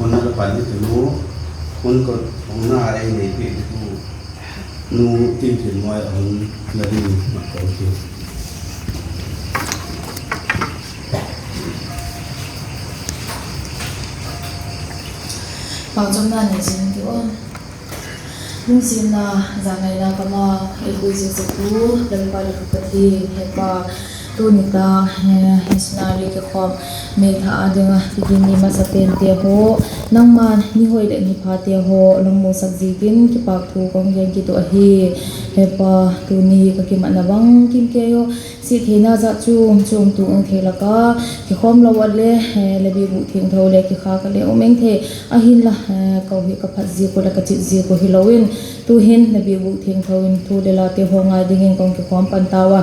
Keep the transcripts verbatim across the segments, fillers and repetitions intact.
Na la pan hi tunu, hun kotna ei nei piak ditu Nu Tingthinmoi a hun la ding mat ko hi. Pauchapna nei zing ti a. Lungsiatna, zangaina kama ei pui zing zing tu, Lalpa leh Pathian, Hepa, tuni ta, eh, missionary kikhawm May tha a ding a, Pigin ni masa pente haw, nangma'n ni hoi leh ni phate haw la musak ziakin kipâk thu ka hung gen kit uh ahi. Hepa, tuni ka kimatna bangkim kei u, siat theina zat chu chuam tu eng thei lak a, kikhawm lo a le, eh, la biakbûk thiangtho leh kikhâk a le um eng thei, ahinla, eh, ka u hi ka phat ziak uh leh ka chit ziak uh hilo in, tu'hin la biakbûk thiangtho in thu leh late haw ngai dingin ka hung kikhawm pan tau a,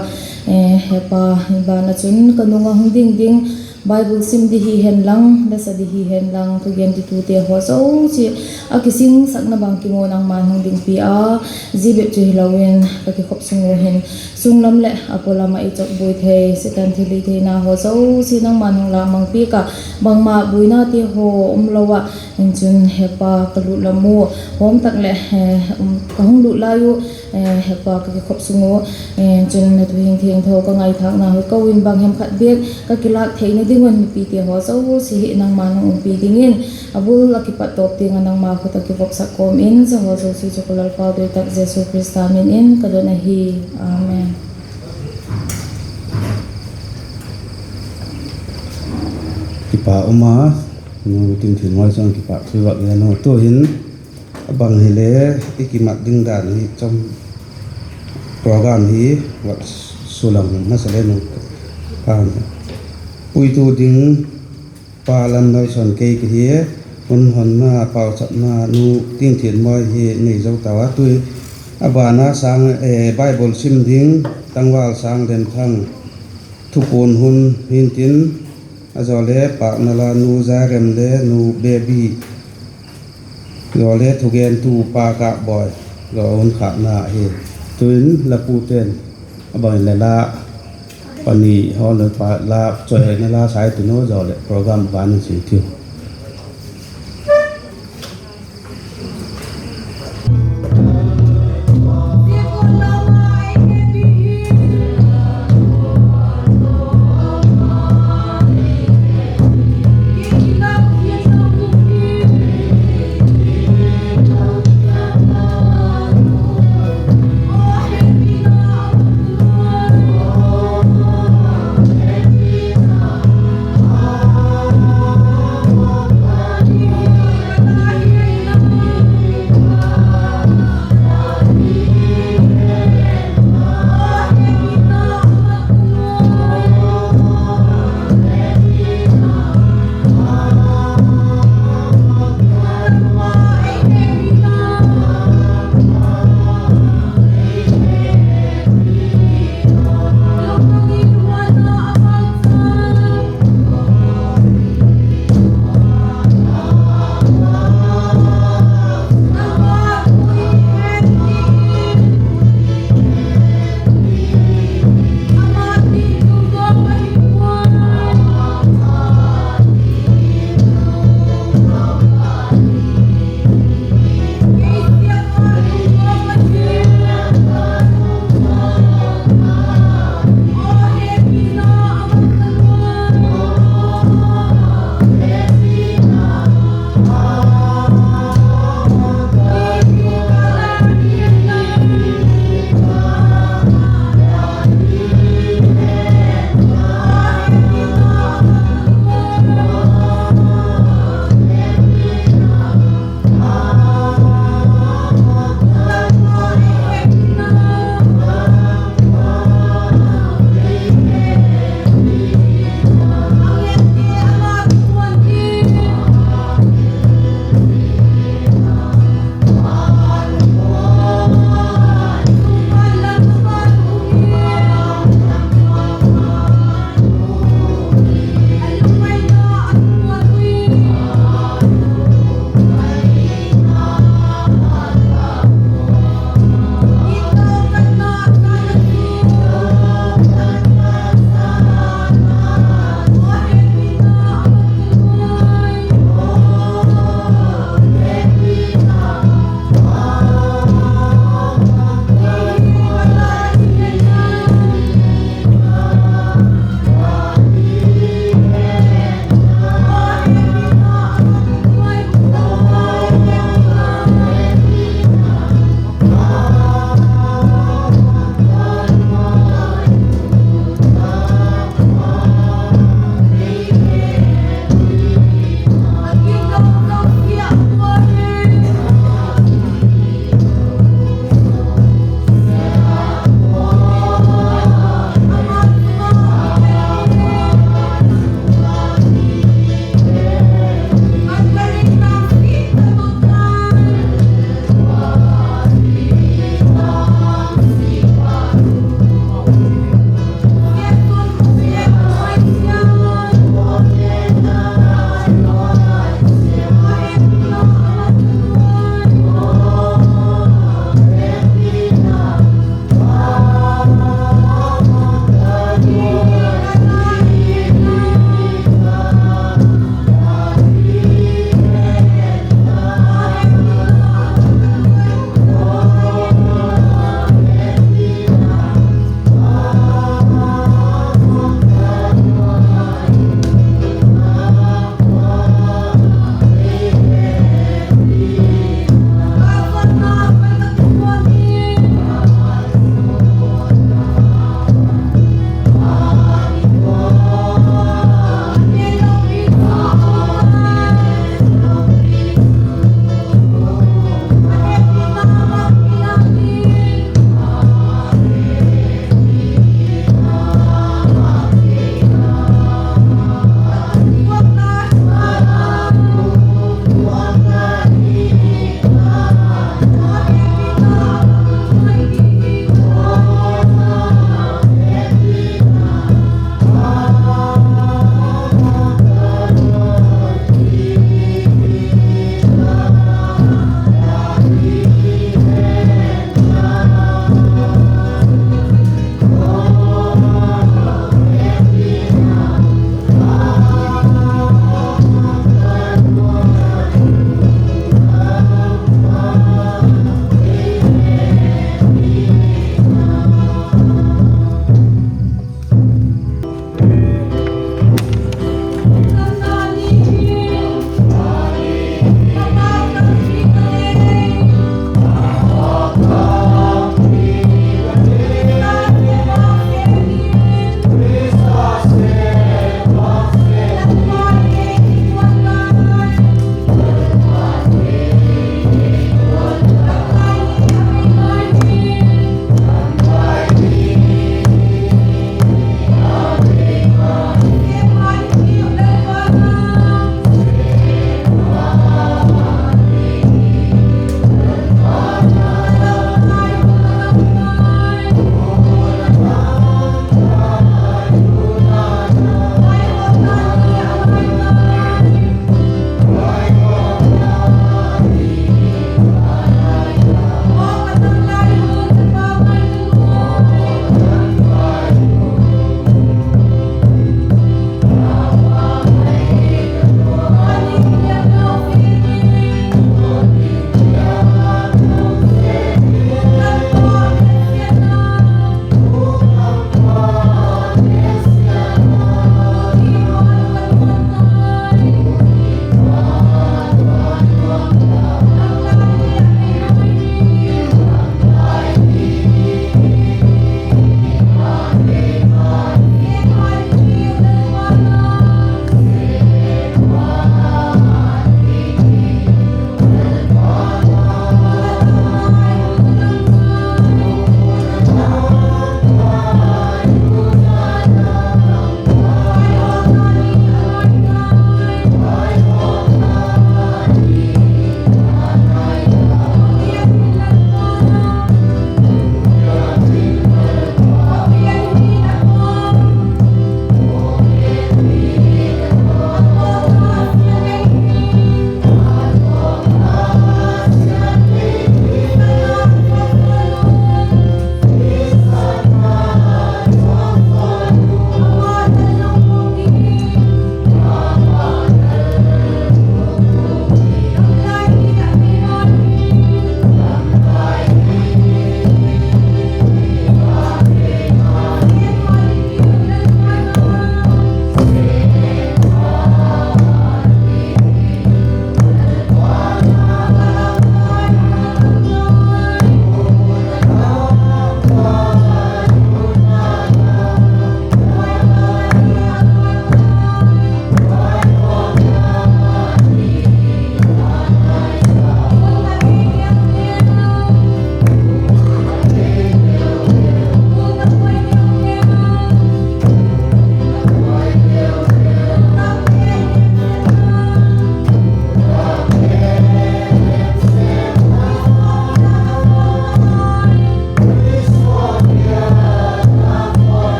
eh, Hepa, ban ah chun ka nung a hung ding ding, Bible sim di hi hen lang, la sa di hi hen lang, thugen ditute haw zosia a kisingsakna bangkim u nangma'n hung dingpi a, zia bep chu hilo in ka kikhop sung u hin, sunglam leh a pawlam ah ei chawkbuai thei Setan thilhitheina haw zosia nangma'n hung lâkmang piak a, bangma buainate haw umlo ah, inchun Hepa ka lût lam u, hawm tak leh, eh, um, ka hung lût lai u, eh, Hepa ka kikhop sung u, eh, chun la thuhing thiangtho ka ngaithâkna hi ko in bang hem khat bêk ka kilâk theina ding un mipite haw zosia hi nangma'n hung umpi dingin, a bul a kipat tawp tiang ah nangma khut ah kivopsak kawm in, zia haw zosia chu ka Lalpau doi tak Jesu Khrista min in ka don ahi. Amen. Kipak um a, Nu Tingthinmoi chun kipak thu vak gen u. Tu'hin a bang hile i kimat ding dan hi cham, program hi vak sulang masa le nu, puitu ding pa Lamnoi Sonkei ka hi, hun honna pauchapna Nu Tingthinmoi hi nei zo tau a, tu a ban a sâng, eh, Bible sim ding tangval Sânglenthang, thupuan hun hintin, a zaw le pâkna la Nu Zarem le Nu Baby, zaw le thugentu pa Kâpbawi, zaw hun khâkna hi. Tu'in la pute'n a bang le la pani haw le pa la chawina la sai tunu zaw leh program ban in zing tiu.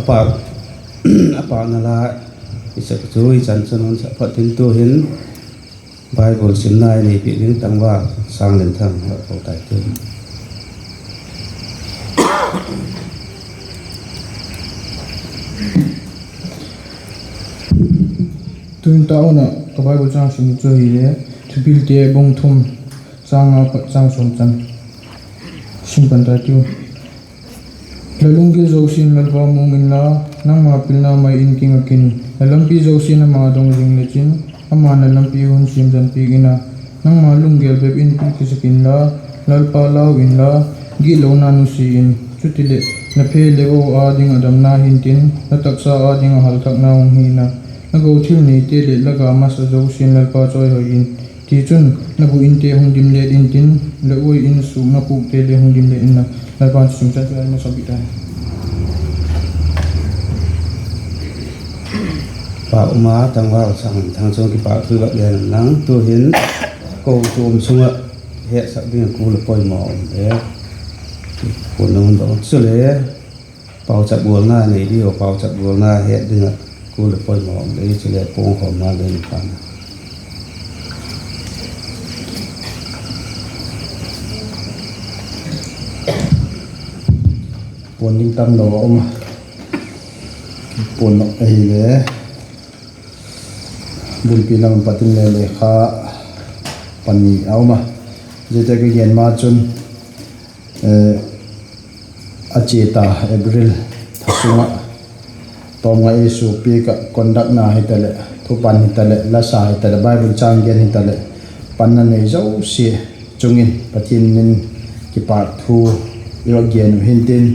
Pâk, a pâkna la i sep chu i chan chun hun sak phat in tu'hin Bible simna i nei piak ding tangval Sanglenthang a ko tai tu. Tu'n ta un a ka Bible châng sim chu hile, Thupilte bung thum, châng nga pat châng sawm chan sim pan ta tiu. La lunggil zosia'n Lalpa mu inla, nangma pilna mai in kingak in; la lampi zosia'n ama dong zing lechin, ama'n la lampi hun siam zan piak in a. Nangma lunggel bep in pil kisak inla, Lalpa lau inla, gitlona nusia in; chutileh, la phe leh aw â ding ah damna hi'ntin, la taksa â ding ah halthakna hung hi'n a. La go thil neite leh la ga masa zosia'n Lalpa chawihoi in; tichun, la bu inte hung dim let intin, la uain sukna pûkte le hung dim let inla. Lalpa'n thu sim chan chu a hung sawmpiak tai. Pâk um a, tangval Sanglenthang chung kipâk thu i vak gen inlang, tu'hin kochuam sung ah hetsak ding a kul a poimaw um le, kipâk thu hun dong chule, pauchap gualna nei diu, pauchap gualna het ding ah kul a poimaw um le, chule puangkhawmna le ni pan a puan ding tamlo a um a, puan nok ahile, bulpi lam pat in le lekha pani a um a, ziate ka gen ma chun, a chia ta April tha sung ah, tawmngai ei suakpiak ah conductna hitaleh, thupan hitaleh, lasa hitaleh, Bible châng gen hitaleh, panna nei zosia chung in Pathian in kipâk thu i vak gen uh hi'ntin,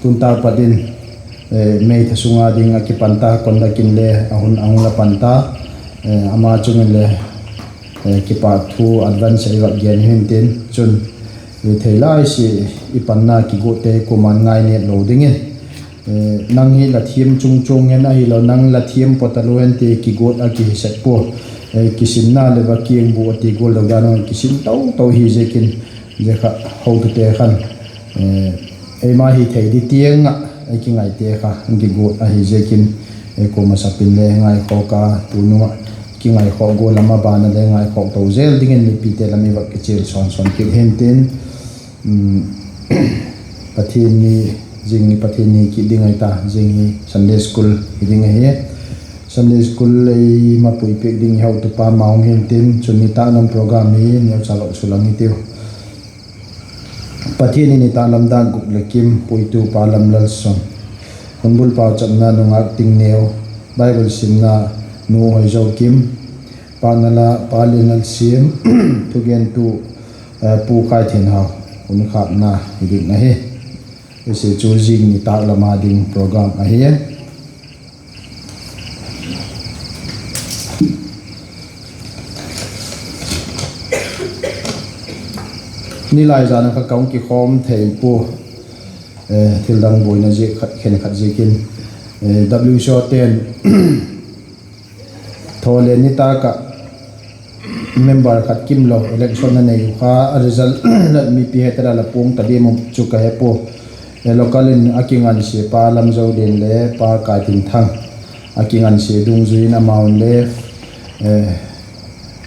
tu'n ta pat in May tha sung a ding a kipan ta conduct in le a hun a hung la pan ta, ama chung in le kipâk thu advance ah i vak gen uh hi'ntin, chun i thei lai sia i panna kiguatte kuama'n ngainêp lo dingin, nang hi la thiam chungchuang hen ahilo, nang la thiam pawt a lo hen ti kiguat a kihi sek pua, kisinna leh va kiang bu a ti gual lo dan un kisin to to hi ziakin, zia kha hotute khan eima hi thei di tiang ah ei kingaite kha kiguat ahi ziakin, kuama sap in le ngaikhawk a, tunung ah kingaikhawk gual lam a ban a le ngaikhawk to zel dingin mipite lam i vak kichial sawn sawn kit hi'ntin, Pathian ni, zing ni Pathian ni kit ding ahi ta, zing hi Sunday School hi ding ahi. Sunday School ei mapui piak ding i hotupa ma hung hi'ntin, chun nitâk lam program hi neucha vak sulang hitiu. Pathian ni nitâk lam dan guk leh kim, puitu Pa Lamlalson, hun bul pauchapna Nungâk Tingneu, Bible simna Nu Hoizokim, pâkna la Pa Lianlalsiam, thugentu Pu Kaithenhau, hun khâkna hi ding ahi. Zia chu zing nitâk lam a ding program ahi. Ni lai zan a kha ka hung kikhawm thei pua, thildang buaina ziak khat khenkhat ziakin, WCOte'n Thawlen nitâk ah member khat kimlo election a nei uh kha, a result mipi het a la puang ta diam chu ka he pua. Local in a kingansia Pa Lamzolian le Pa Kaitinthang a kingansia dungzui in amau'n le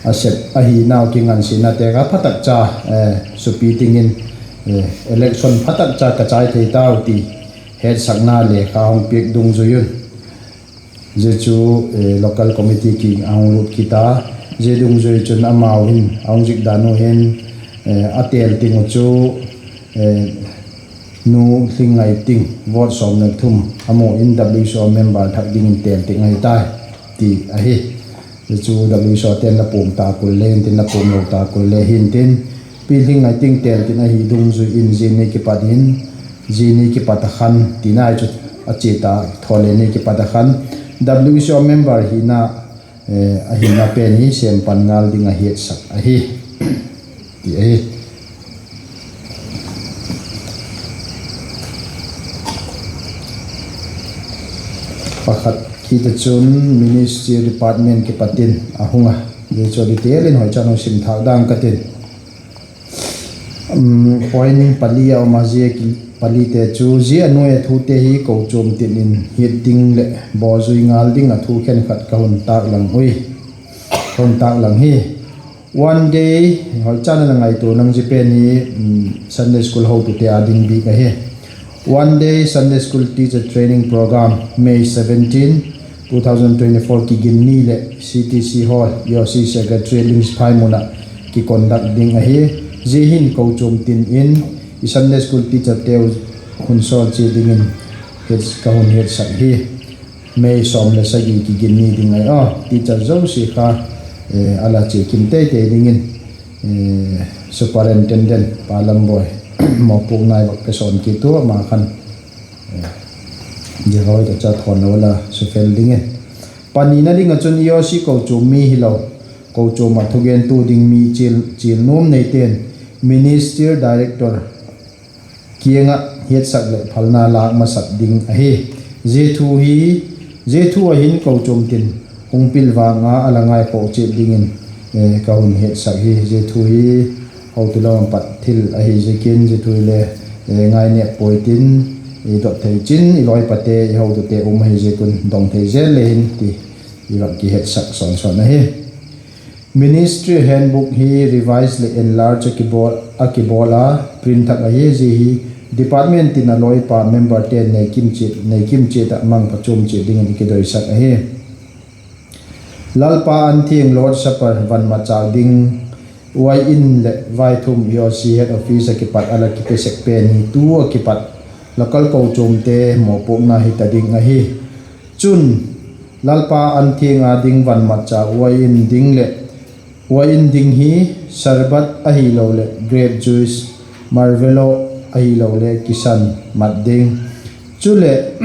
a sep ahi nau kingansianate kha phatakcha supi ting in, election phatakcha ka chai thei tau ti hetsakna lekha hung piak dungzui un, zia chu local committee kiang a hung lut kit a, zia dungzui chun amau hin a hung zik dan uh hin, a têl ting uh chu Nu Hlingngai Ting, vote sawm leh thum a mu in WCO member thak dingin têl ting ahi tai, ti ahi. Zia chu WCOte'n la puang ta kul le hi'ntin, la puang lo ta kul le hi'ntin, Pi Hlingngai Ting têl tin ahi dungzui in zia ni kipat in, zia ni kipat a khan tina chu a chia ta, Thawlen ni kipat a khan WCO member hina, a hina pen hi sêm pan ngal ding a hiatsak ahi, ti ahi. Pakhat kit a chun ministry department kipat in a hung a, zia chu a detail in hoi chan hung sim thâk dang ka tin. Point pali a um a, zia ki Palite chu, zia a nuai a thute hi kochuam tin in hiat ding leh bawzui ngal ding a thu khenkhat ka hun tâklang ui, ka hun tâklang hi. One day, hoi chan a la ngaitua nang, zia pen hi Sunday School hotute â ding bik ahi. One day Sunday School Teacher Training Program, May seventeen, two thousand twenty-four, Kiginni leh C T C Hall, E O C Secretariat, Lingsiphai mun ah kiconduct ding ahi. Zia hin kochuam tin in i Sunday School teacherteu hun sawl chiat dingin ka hun hiatsak hi. May sawm le sagi, Kiginni ding ahi a, teacher zosia kha a la chia kim tei tei dingin, Superintendent Pa Lamboi mawpuakna i vak pe sawn kit ua, ama khan zia hoi ta cha thawn lo la sufel dingin. Panina ding ah chun E O C kochuam mi hilo, kochuam ah thugentu ding mi chial, chial nuam neite'n Ministry Director kiang ah hiatsak leh phalna lâk masak ding ahi. Zia thu hi, zia thu ah hin kochuam tin hung pilvang a a la ngaikhawk chiat dingin ka hun hiatsak hi. Zia thu hi hotu lam ah pat thil ahi ziakin, zia thu hi le ngainêp puai tin, i dot thei chin, i lawipate, i hotute um ahi ziak un dong thei zel le hin ti i vak kihiatsak sawn sawn ahi. Ministry Handbook hi revise leh enlarge a kibawl a, print thak ahi. Zia hi department tin a lawipa memberte'n nei kim chiat, nei kim chiat ah mang phachuam chiat dingin i kidoisak ahi. Lalpa Anthiang Lord Supper van machâk ding, uain leh vaithum E O C head office ah kipat a la kipe sek pen hi tu ah kipat local kochuamte mawpuakna hita ding ahi. Chun, Lalpa Anthiang â ding van matchâk uain ding leh, uain ding hi sharbat ahiloleh grape juice, Marvelo ahiloleh Kisan mat ding. Chuleh,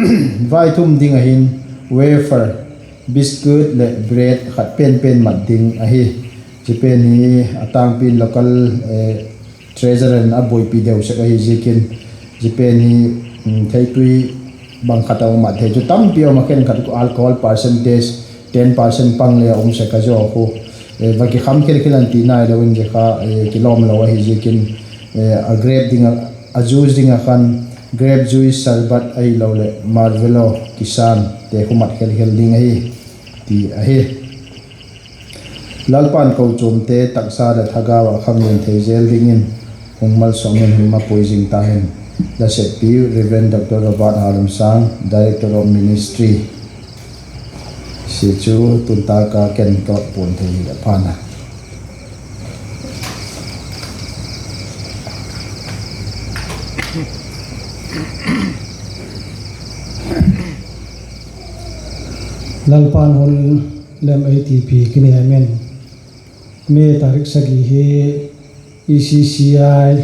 vaithum ding ah hin wafer, biscuit leh bread khat pen pen mat ding ahi. Zia pen hi a tângpi'n local treasurer in a buaipi deu sek ahi ziakin, zia pen hi theitui bang khat a um a, thei chu tampi a um a, khenkhat khu alcohol percentage ten percent pang le a um sek a, zia khu va kikham khel khel an ti nai lo in, zia kha kilawm lo ahi ziakin, a grape ding ah, a juice ding ah khan grape juice, sharbat ahiloleh Marvelo, Kisan te khu mat khel khel ding ahi, ti ahi. Lalpa'n kochuamte taksa leh thagau ah khanglen thei zel dingin hung malsawm in hun mapui zing ta hen. La seppiu Reverend Doctor Robert Halumsang, Director of Ministry, si chu tuntâk a ken ka puan thei hi a phan a. Lalpa'n hun lem ei tipi kiniam in, May tarik sagi hi E C C I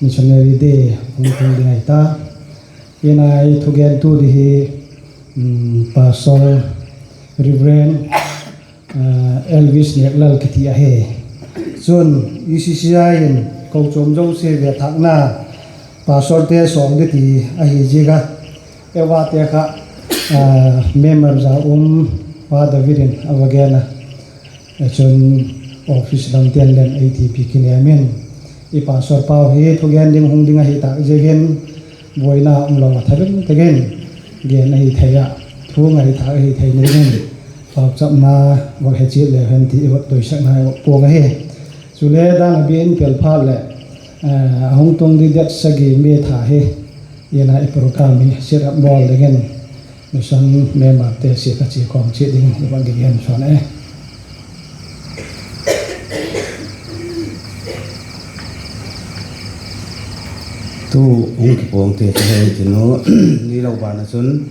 Missionary Day hung tung ding ahi ta. Inai thugentu di hi Pastor Reverend Elvis Neklal kiti ahi. Chun E C C I in kochuam zosia vethâkna pastorte sawng di ti ahi ziak a, ewa te kha member za um Pa David in a va gen a. Chun office lamte'n lem ei tipi kiniam in, i pastor pau hi thugen ding hung ding ahi tâk ziakin, buaina um lo a tha ding tak in gen ahi thei a, thu ngaithâk ahi thei dingin pauchapna vak he chiat leu hen ti i vak doisakna i vak puang ahi. Chule dan a bia in pel phat leh a hung tung di date sagi May tha hi, inai program hi set up bawl dingin mission member te sia kha chia khawm chiat dingin i vak gen sawn e. Tu hung kipuangte chu hei tin u, nilo ban ah chun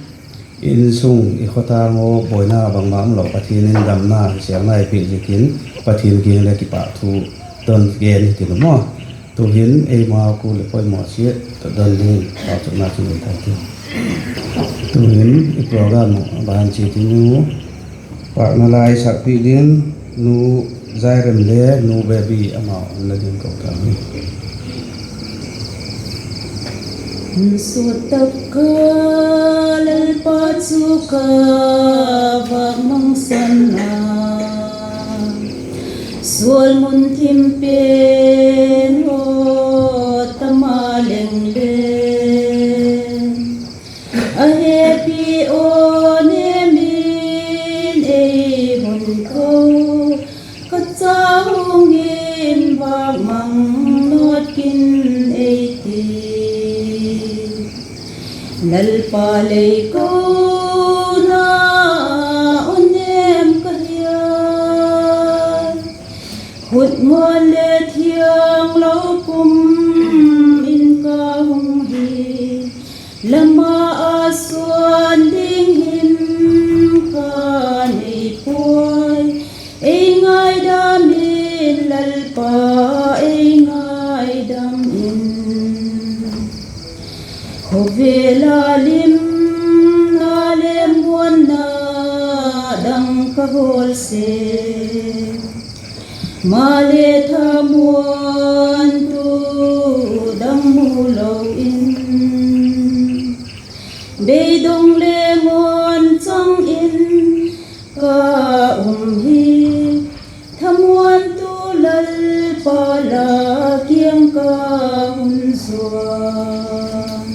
insung i khotâng u buaina bangma umlo, Pathian in damna, sêlna ei piak ziakin Pathian kiang le kipahthu don gen hi tin u maw. Tu'hin eima kul leh poimaw chiat don dingin pauchapna chu nei thei tin. Tu'hin i program uh a ban chiat in u, pâkna la ei sakpiak dingin Nu Zairem le Nu Baby amau hung la ding ko ta hi. Suat tak a Lalpa chu ka vak mangsanna, sual mun thim pen haw tama leng le sa hung in vâk mang nawt kin ei ti. Lalpa lei kona aw nêm ka hial, khut ngawn le thianglo pum in ka hung hi. La ma a suan ding him ka nei puai, ei ngaidam in Lalpa, ei ngaidam in. Khawvel a limna le muanna dang ka hawl sek, ma le thamuantu dang mu lo in, beidong le ngawn chang in ka um hi. Thamuantu Lalpa la kiang ka hun zuan,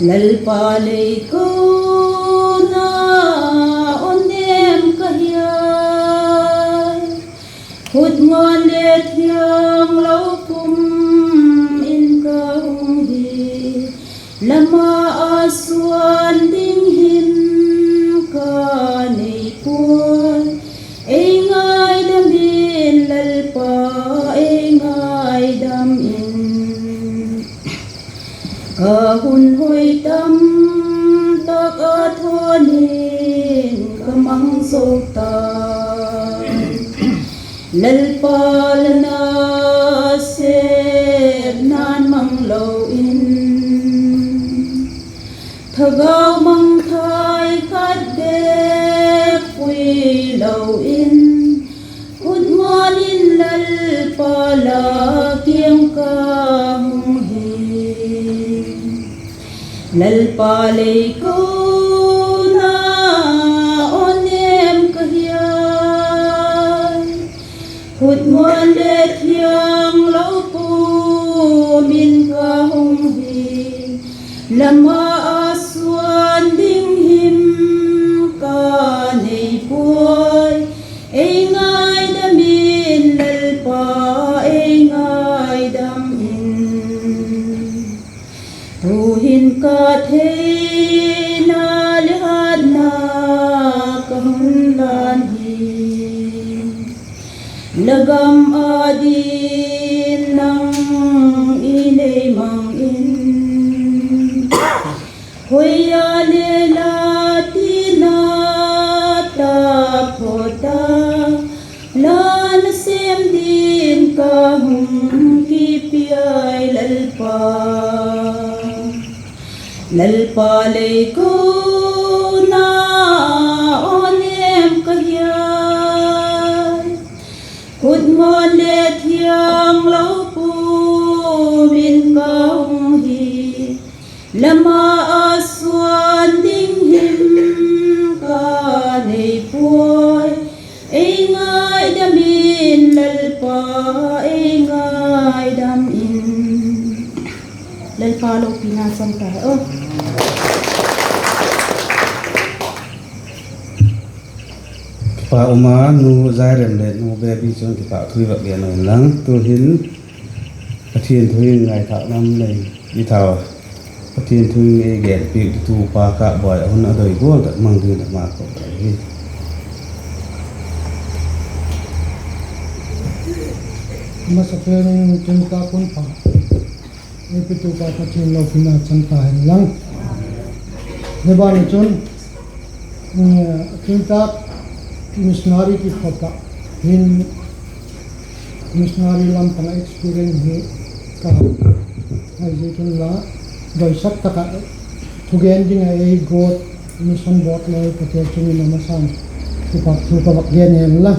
Lalpa lei kona aw nêm ka hial, khut ngawn le thianglo pum in ka hung hi. La ma a suan ding him ka nei puai, ei ngaidam in Lalpa, ei ngaidam in. Ka hun hoi tam tak a thawn in ka mang zo ta, Lalpa la nasepna'n mang lo in, thagau mangthai khat bêk pui lo in, khut ngawn in Lalpa la kiang ka hung hi. Lalpa lei kona aw nêm ka hial, khut ngawn le thianglo pum in ka hung hi. La ma a suan ding him ka nei puai, ei ngaidam in Lalpa, ei ngaidam in. Tu'hin ka theina le hatna ka hun lan hi, la gam â ding nang i nei mang in, hoi a le la tina tak phaw ta, la nasêm ding ka hung kipiai Lalpa. Lalpa lei kona aw nêm ka hial, khut ngawn le thianglo pum in ka hung hi. La ma a suan ding him ka nei puai, ei ngaidam in Lalpa, ei ngaidam in. Lalpa lopina chang ta hen aw. Kipak um a, Nu Zairem leh Nu Baby chun kipakthu i vak gen inlang, tu'hin Pathian thu in ngaithâk nam nei i tha a, Pathian thu in ei genpiaktu pa Kâpboi a hun a doi gual tak mang dingin a mak ko ta hi. Masapen in tuni tak hun pha ei pitu pa Pathian lopina chang ta hen lang. Zia ban ah chun, tuni tak missionary kikhop ah hin, missionary lam pang experience hi ka ngai ziakin la, doisak tak ah thugen ding a ei guat Mission Board loi pate chung in a masa'n kipakthu ka vak gen hen la.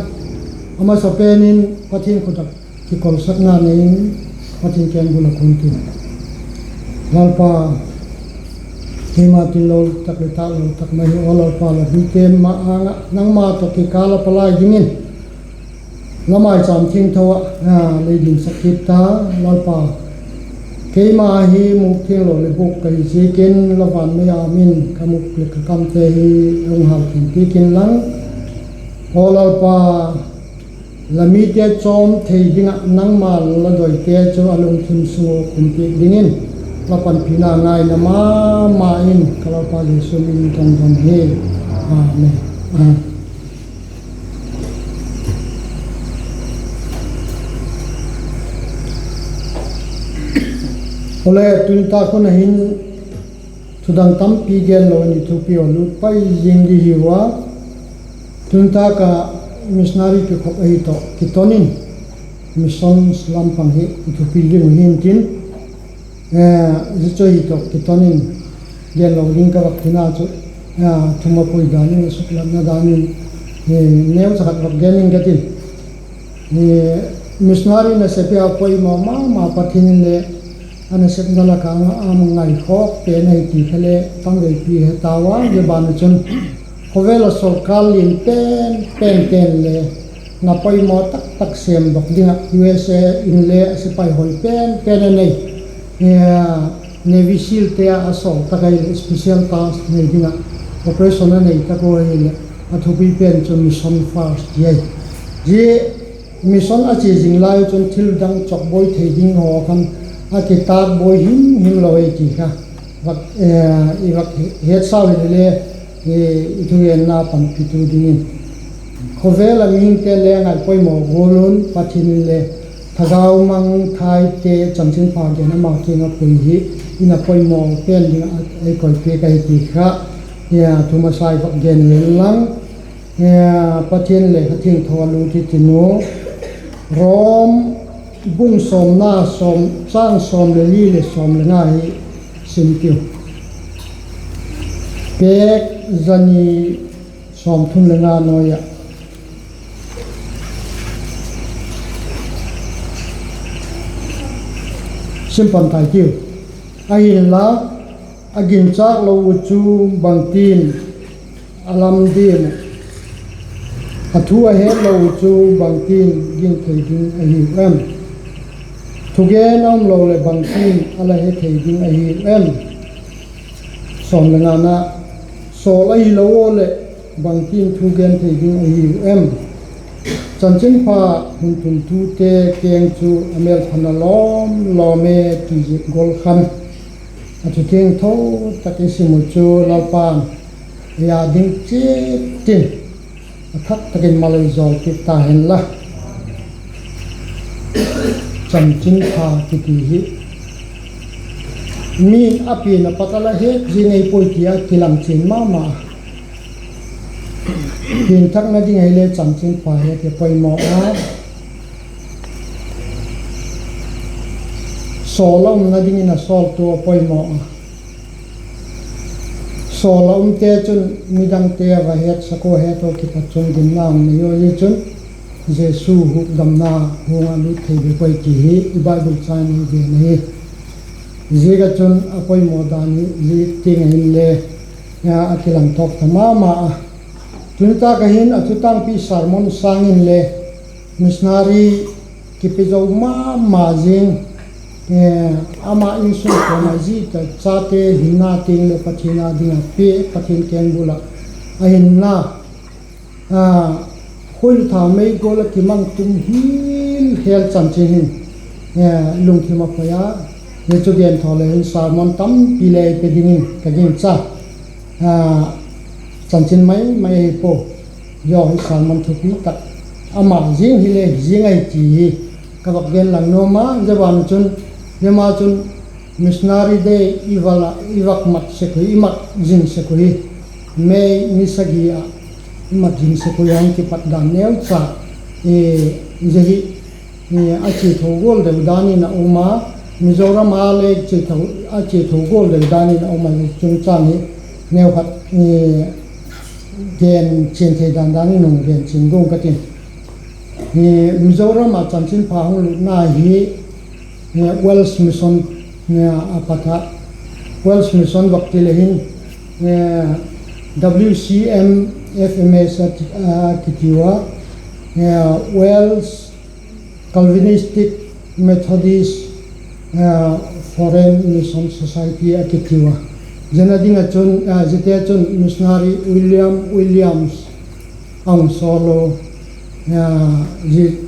A masapen in Pathian khut ah kikolsakna nei in, Pathian kengbul ah kun tin. Lalpa, keima tin lo tak leh tâk lo tak mai hi aw Lalpa, la mite ma-âng ah nangma tawh kikâl ah palai dingin la mâichâm thiangtho ah lei dingsak kit ta. Lalpa, keima hi mûk thianglo leh bûk ka hi ziakin la van mei â min ka mûk leh ka kamte hi hung hâlthiang piak inlang, aw Lalpa, La mite chawm thei ding ah nangma'n la dawite chu a lungthim sung ua khum piak dingin, la panpina ngaina ma ma in ka Lalpa Jesu min in ka don hi. Amen. Awle, tuni tâk hun a hin thudang tampi genlo in i thupi haw lut pai zing di hiu a. Tuni tâk a missionary kikhop ahi tawh kiton in, mission lam pang hi i thupi ding uh hi'ntin, zia chu ahi tawh kiton in genlo ding ka vak tina chu, thumapui dan in, a suklatna dan in, neucha khat vak gen ing ka tin. Missionary nasep hi a poimaw ma ma, Pathian in le a nasepna lak ah a ngaikhawk pen ahi ti kha le tamveipi he tau a, zia ban ah chun khawvel ah sawrkar lian pen pen ten le na poimaw tak tak sêmdok ding ah U S A in le a sipai hoi pen pen a nei, Navy SEALte a sawl tak ahileh special task nei ding ah operation a nei tak ua ahileh a thupi pen chu mission first ti ahi. Zia mission a chia zing lai u chun thil dang chawkbuai thei ding haw khan a kitâkbuai him him lo ahi ti kha i vak hetsau hile le, i thugenna panpitu dingin khawvel ah mihingte le a ngaipoimaw gual un Pathian in le thagau mangthaite chanchinpha gen ama kiang ah pui hi i na poimaw pen ding ah ei koipiak ahi ti kha thu masa i vak gen inlang, Pathian lekha thiangtho a lut i tin u, Rom bung sawmna, châng sawm leh li leh sawm leh nga hi sim tiu. Pêk za ni sawmthum leh nga nuai ah sim pan tai tiu. Ahinla, a ginchâk lo uh chu bangtin a lam diam uh? A thu a hetlo uh chu bangtin ging thei ding ahiu em? Thugen a umlo leh bangtin a la he thei ding ahiu em? Sawm leh ngana, sawl ahilo ua leh bangtin thugen thei ding ahiu em? Chanchinpha hun tuntute keng chu a mêlphatna lawm lawm e ti ziak gual khan, a thu thiangtho tak i sim uh chu Lalpa'n ei â ding chiat in a thak tak in mal ei zawlpiak ta hen la. Chanchinpha kiti hi mi'n a pian a pat a la het zing ei puai ti a kilang chian ma ma. Pianthakna ding ahile chanchinpha het hi a poimaw a, sawl a umna dingin a sawltu a poimaw a. Sawl a umte chun midangte a va hetsak ua, het ua kipat chun ginna hung nei ua, zia chun Jesu hukdamna hung ah lut thei bep ahi ti hi i Bible chang in ei gen ahi. Ziak ah chun a poimaw dan hi zia tiang ah hinle a kilang tawk ta ma ma a. Tuni tâk ah hin a thutangpi sermon sâng inle missionary kipe zo ma ma zing, ama insung kawm ah zi ta chate hinna tiang leh Pathian â ding ah pia, Pathian kengbul ah a hinna, khuilu thau mei gual ah kimang tum hil hel chanchin hin lungthim a poi a. Hi chu gen thaw le hin sermon tampi le ei pe dingin ka gingcha. Chanchin mai mai ahi pua. Zia hi sermon thupi tak, ama zing hile zing ahi ti hi ka vak gen lang nuam a. Zia ban chun, zia ma chun missionary day i val ah i vak mat sek uh, i mat zing sek uh hi, May ni sagi ah i mat zing sek uh hi, a hung kipat dan neucha zia hi a chia tho gual deu dan in a um a, Mizoram a le a chia tho gual deu dan in a um a, chungchâng hi neukhat gen chian thei dan dan in hung gen chian guang ka tin. Mizoram ah chanchinpha hung lutna hi Welsh Mission a pat a, Welsh Mission vak ti le hin W C M F M S a kiti ua, Welsh Calvinistic Methodist Foreign Mission Society a kiti ua. Ziate chun missionary William Williams a hung sawl u, zi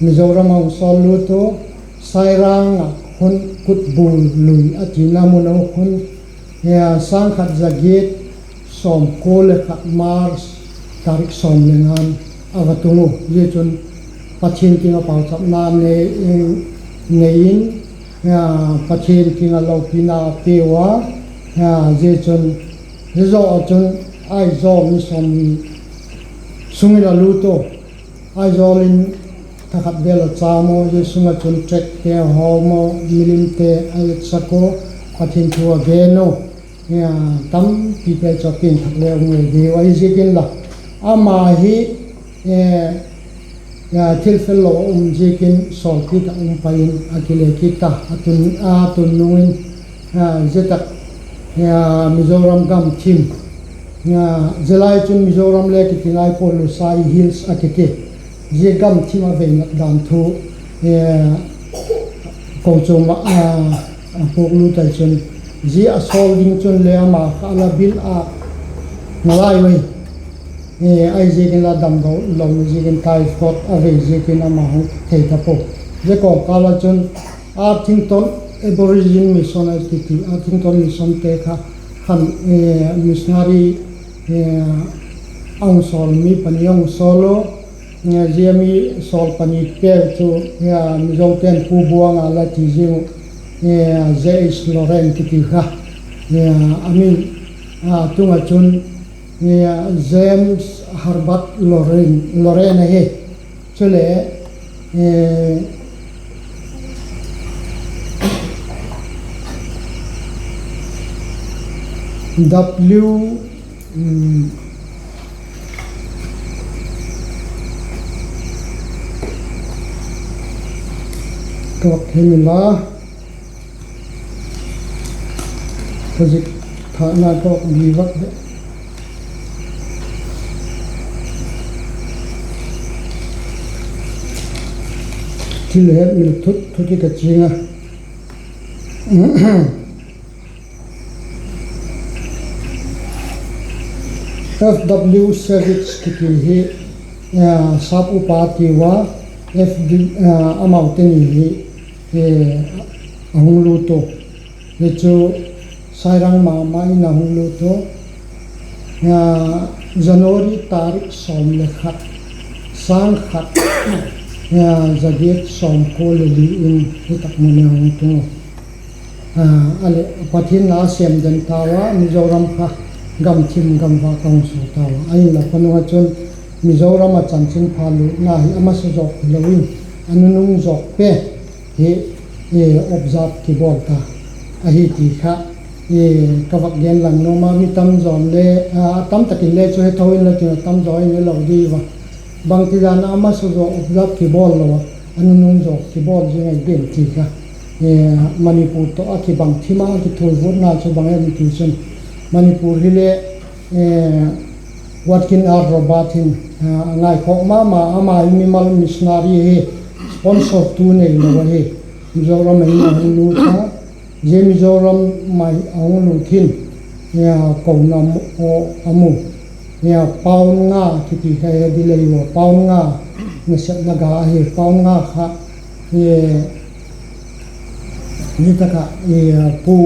Mizoram a hung sawl lut u, Sairang ah khun Kutbul lui a tina mun a khun, sâng khat za giat sawmkua le khat March tarik sawm le nga'n a va tung u. Zia chun Pathian kiang ah pauchapna nei in, Pathian kiang ah lopina a piau a, zia chun, zia zaw ah chun Aizawl ni sawmni sung in a lut u. Aizawl in tha khat vel a châm u, zia sung ah chun tractte a hawm u, milimte a etsak u, Pathian thu a gen u, tampi pen chu a piangthak le um ngei diu ahi ziakin la, ama hi thilfel lo a um ziakin sawlpi tak um pai in a kile kit ta, a tun nung in, zia tak Mizoram gam thim, zia lai chun Mizoram le kiti nai pua, Lushai Hills a kiti, zia gam thim a vei nat dan thu kochuam ah a puaklut ai chun, zia a sawl ding chun le ama kha a la bil a nalai ui. Ahi ziakin la damdaw lo ziakin typhoid a vei ziakin ama hung thei ta pua. Zia kawmkâl ah chun Arthington Aborigine Mission a kiti, Arthington Missionte kha khan missionary a hung sawl, mi pani a hung sawl u. Zia mi sawl pani pêl chu Mizote'n Pu Buang a la ti ziang uh, J H Lorrain kiti kha, a min tung ah chun James Herbert Lorrain ahi. Chule W, ka vak thei mi la, ka zik thâkna ka vak bi vak de. Thil het mil thut thut i ka ching a. F W Savage kiti hi sap upa tiu a, amaute ni hi a hung lut u. Hi chu Sairang ma ma in a hung lut u. January tarik sawm le khat, sâng khat za giat sawmkua le li in hi tak mun a hung tung u. A leh Pathian na a sêm den tau a, Mizoram kha gam thim gam vâk a hung su tau a. Ahinla, khanung ah chun Mizoram ah chanchinpha lutna hi a masa zawk hilo in, a nunung zawk pen hi observe kibawl ta ahi ti kha ka vak gen lang nuam a. Mi tam zaw'n le, a tam tak in le chu he tho inla tin, a tam zaw in helo di a. Bangtidan a masa zawk observe kibawl lo a, a nunung zawk kibawl zing ahi diam ti kha, Manipur tawh a kibang thim a kithuaivutna chu bang em ti chun, Manipur hile Watkin R Roberts in a ngaikhawk ma ma, ama hi mimal missionary ahi, sponsortu neilo ahi. Mizoram ah hin a hung lut a, zia Mizoram ah a hung lut hin, kona a mu, pound nga kiti kha he di lei ua, pound nga nasepna ga ahi, pound nga kha, zia tak ah pu,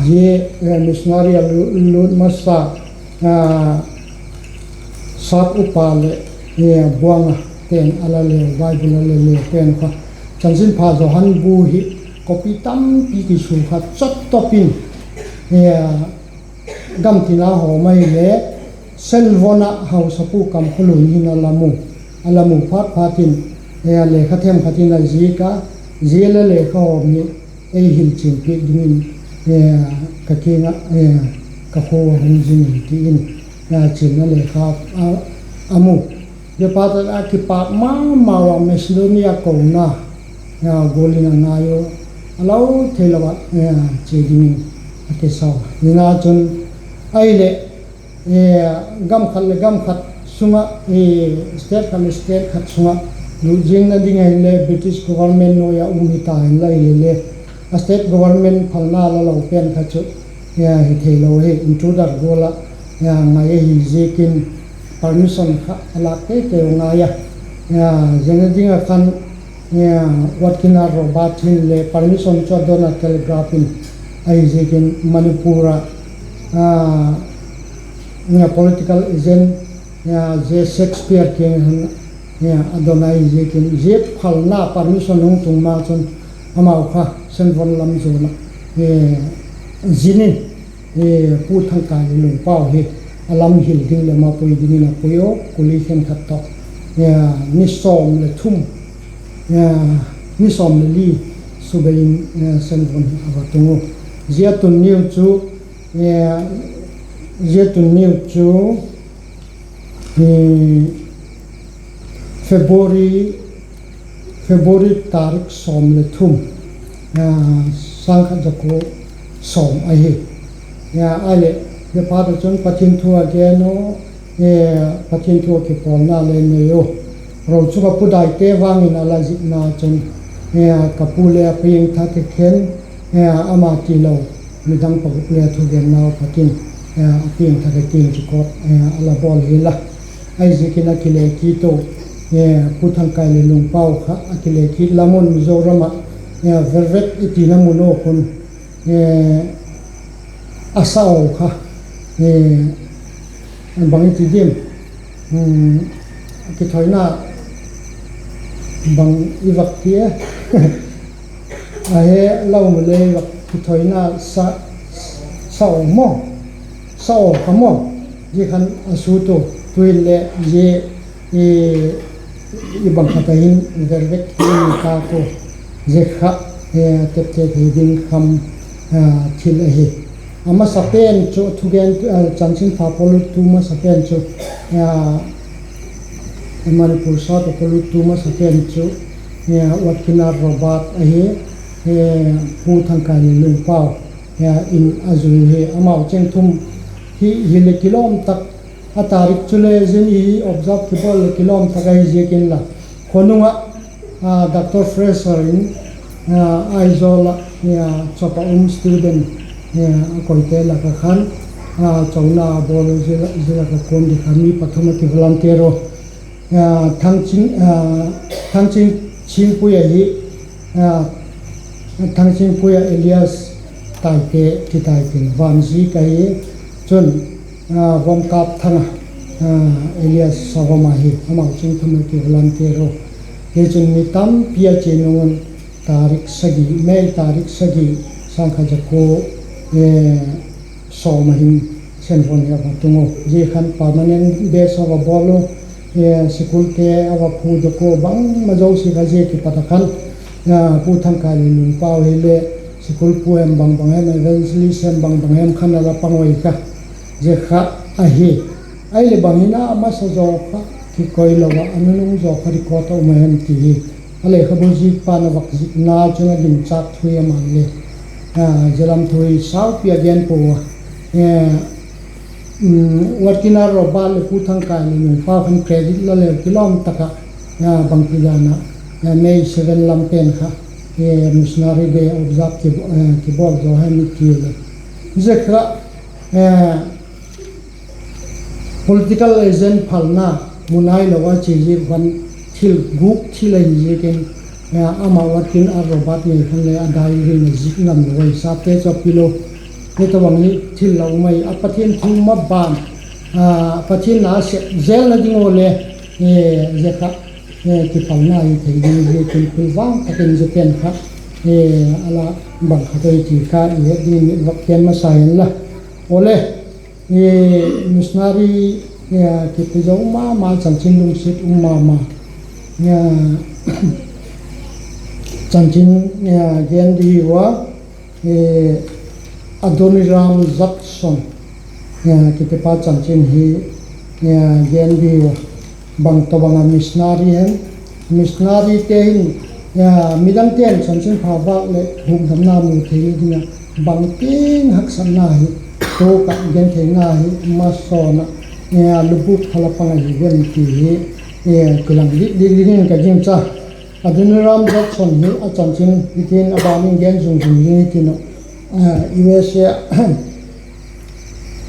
zia missionary a lut masa, sap upa leh Buang a ten a la leu, Bible a la leu pen kha, chanchinpha Johan bu hi copy tampi kisu kha chot top in, gamtina hawm ahile, Senvon ah hausapu Kamkhulun hin a la mu, a la mu phat phat in, lekha them khat in a zik a, zia la lekha hawm hi ei hil chian piak dingin ka kiang ah, ka khua a hung zing in ti in, chianna lekha a mu. Zia pa tak a kipâk ma ma ua Macedonia kona gual in a ngai u, a lo theilo ah chia dingin a kisa. Zia chun ahileh, gam khat leh gam khat sung ah, state khat leh state khat sung ah lut ziangna ding ahinle British government nuai ah um hita inla, ahileh a state government phalna la lo pen kha chu hi theilo ahi, intruder gual ah ngai ahi ziakin, permission kha a lâk teitei u ngai a. Zia na ding ah khan Watkin R Roberts hin le permission chu a don a, telegraph in, ahiziakin Manipur ah political agent J Shakespeare kiang hin a don ahiziakin, zia phalna permission hung tung ma chun amau kha Senvon lam zuan ah zin in Pu Thangkaili Lungpau hi a lam hil ding leh mapui dingin a pui u, kuli khenkhat tawh ni sawm leh thum, ni sawm leh li subei in Senvon hi a va tung u. Zia tun niu chu, zia tun niu chu February, February tarik sawm leh thum, sâng khat za kua sawm ahi. Ahileh, zia phat ah chun Pathian thu a gen u, Pathian thu a kipawlna le nei u. Ro chung ah Pu Daite vang in a la zikna chun, ka pu le a piangthak a khen, ama tilo midang pagup le a thugennau pat in a piangthak a kiti kawt a la bawl hi la. Ahiziakin a kile kit u, Pu Thangkaili Lungpau kha a kile kit lam un Mizoram ah Vervek i tina mun u khun a sa u kha, bang i ti diam, a kithoina bang i vak ti e, a he lo mu le i vak kithoina sa, sa u maw, sa u kha maw, zia khan a sut u, tu'hin leh zia i bang khat a hin Vervek ti ni ta pu, zia kha tepte thei ding kham thil ahi. A masa pen chu thugen, chanchinpha pawluttu masa pen chu Manipur South a pawluttu masa pen chu Watkin R Roberts ahi, Pu Thangkaili Lungpau in a zui hi. Amau cheng thum hi, hileh kilawm tak, a tarik chu le zia ni hi observe kibawl leh kilawm tak ahi ziakin la, khonung ah Doctor Fraser in Aizawl ah chawp ah um student a koite lak ah khan chona a bawl u, zia lak ah kuan di kha mi pathum a kivolunteer u. Thangching, Thangching Chingpui ahi, Thangchingpui ah Elias Taite, Titaite Vanzik ahi, chun Vomkâpthang ah Elias Savom ahi, amau ching thum a kivolunteer u. Tichun mi tampi a chia nung un, tarik sagi, May tarik sagi, sâng khat za kua sawm a hin Senvon hi a va tung u. Zia khan permanent base a va bawl u, sikulte a va phudok u, bangma zosia kha zia kipat ah khan Pu Thangkaili Lungpau hile sikul pu hem, bang bang hem, evangelist hem, bang bang hem khan a la pang ui kha, zia kha ahi. Ahileh bang hin a masa zaw kha kikoilo ah, a nunung zaw kha record a um a hem ti hi a lekhabu zikpa'n a vak zikna chun a ginchâk thu hi a man le, zia lam thu hi saupi a gen pua a. Watkin R Roberts leh Pu Thangkaili Lungpau khan credit la leu kilawm tak ah, bangtidan ah May seven lam pen kha missionary day observe kibawl zaw hem i ti le, zia kha political agent phalna mu nailo a chia ziak van, thil gûk thil ahi ziakin, ama Watkin R Roberts ngei khan le a diary in a zik ngamlo a, sapte chu a pil u. Hitobang hi thil la um ahi a, Pathian thu maban, Pathian na a sep zelna ding ua le, zia kha kipalna hi thei ding ziakin pil vang tak in zia pen kha a la bang khat ahi ti kha i het dingin vak gen masa hen la. Awle, missionary kipe zo ma ma, chanchin lungsiat um ma ma, chanchin gen di ua, Adoniram Judson kitipa chanchin hi gen di ua, bang tawhbang a missionary hem, missionaryte hin midangte'n chanchinpha vâk leh hukdamna mu theina ding ah bangti'n haksatna hi tuak ah, gentheina hi masawn ah, lubûk pha la pang ahi diam ti hi kilang dik dik dingin ka gingcha. Adoniram Judson hi a chanchin hitin a ban in gen zung zung ding hitin uh, USA,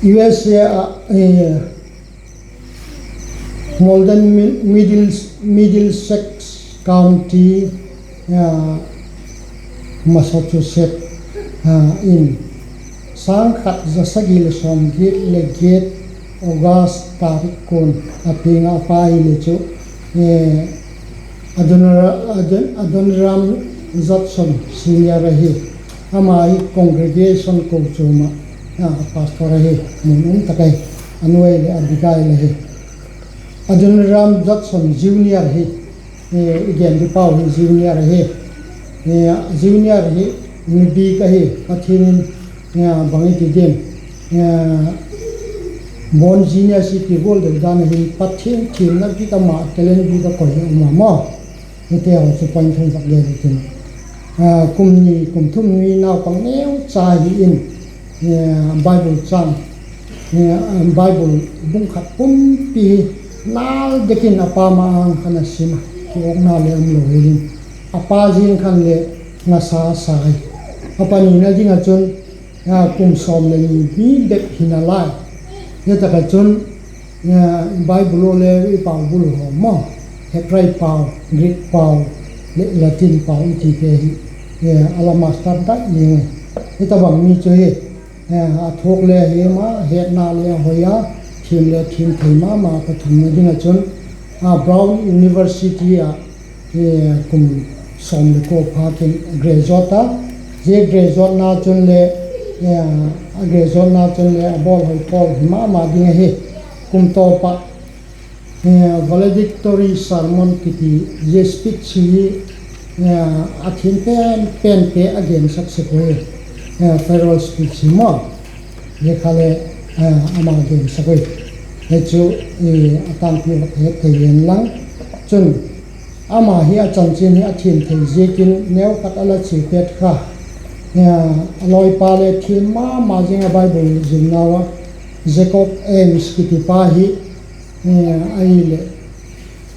USA ah, Malden, Middlesex County, Massachusetts in sâng khat za sagi leh sawmgiat leh giat August tarik kuan a piang a, a pa hile chu Adoniram Judson Senior ahi. Ama hi congregation kochuam ah pastor ahi, mun um tak ahi. A nu ahileh Abigail ahi. Adoniram Judson Junior hi i gen di pau hi Junior ahi. Junior hi mi bik ahi. Pathian in bang i ti diam, born genius i ti gual deu dan ahi. Pathian thiamna bik, ama talent bik a koi a um a maw. Hite haw chu point thum vak gen i tin, kum ni kum thum ni naupang neucha hi in, Bible châng, Bible bung khat pumpi hi nal dek in a pa ma-âng khan a sim a, kiawkna le umlo hi in, a pa ziang khan le ngasa sa hi. A panina ding ah chun kum sawm leh ni mi bep hi nalai. Zia tak ah chun Bible u le i pau bul haw maw, Hebrai pau, Greek pau, leh Latin pau i tite hi a la master dai ni. Hitobang mi chu hi a thuak le a hem a, hetna le a hoi a, thiam le thiam thei ma ma. Pathumna ding ah chun Brown University ah kum sawm leh kua phatin graduate a. Zia graduatena chun le, a graduatena chun le a bawl hoi pawl hi ma ma ding ahi. Kum tawp ah valedictory sermon kiti, zia speech hi a thiam pen pente a gensak sek ui, farewell speech hi maw. Zia kha le ama gensak ui. Hi chu a tângpi vak het thei hen lang. Chun ama hi a chanchin hi a thiam thei ziakin neukhat a la chia pet kha, a lawipa le thiam ma ma zing a Bible zilnau ah, Jacob Eames kiti pa hi ahileh,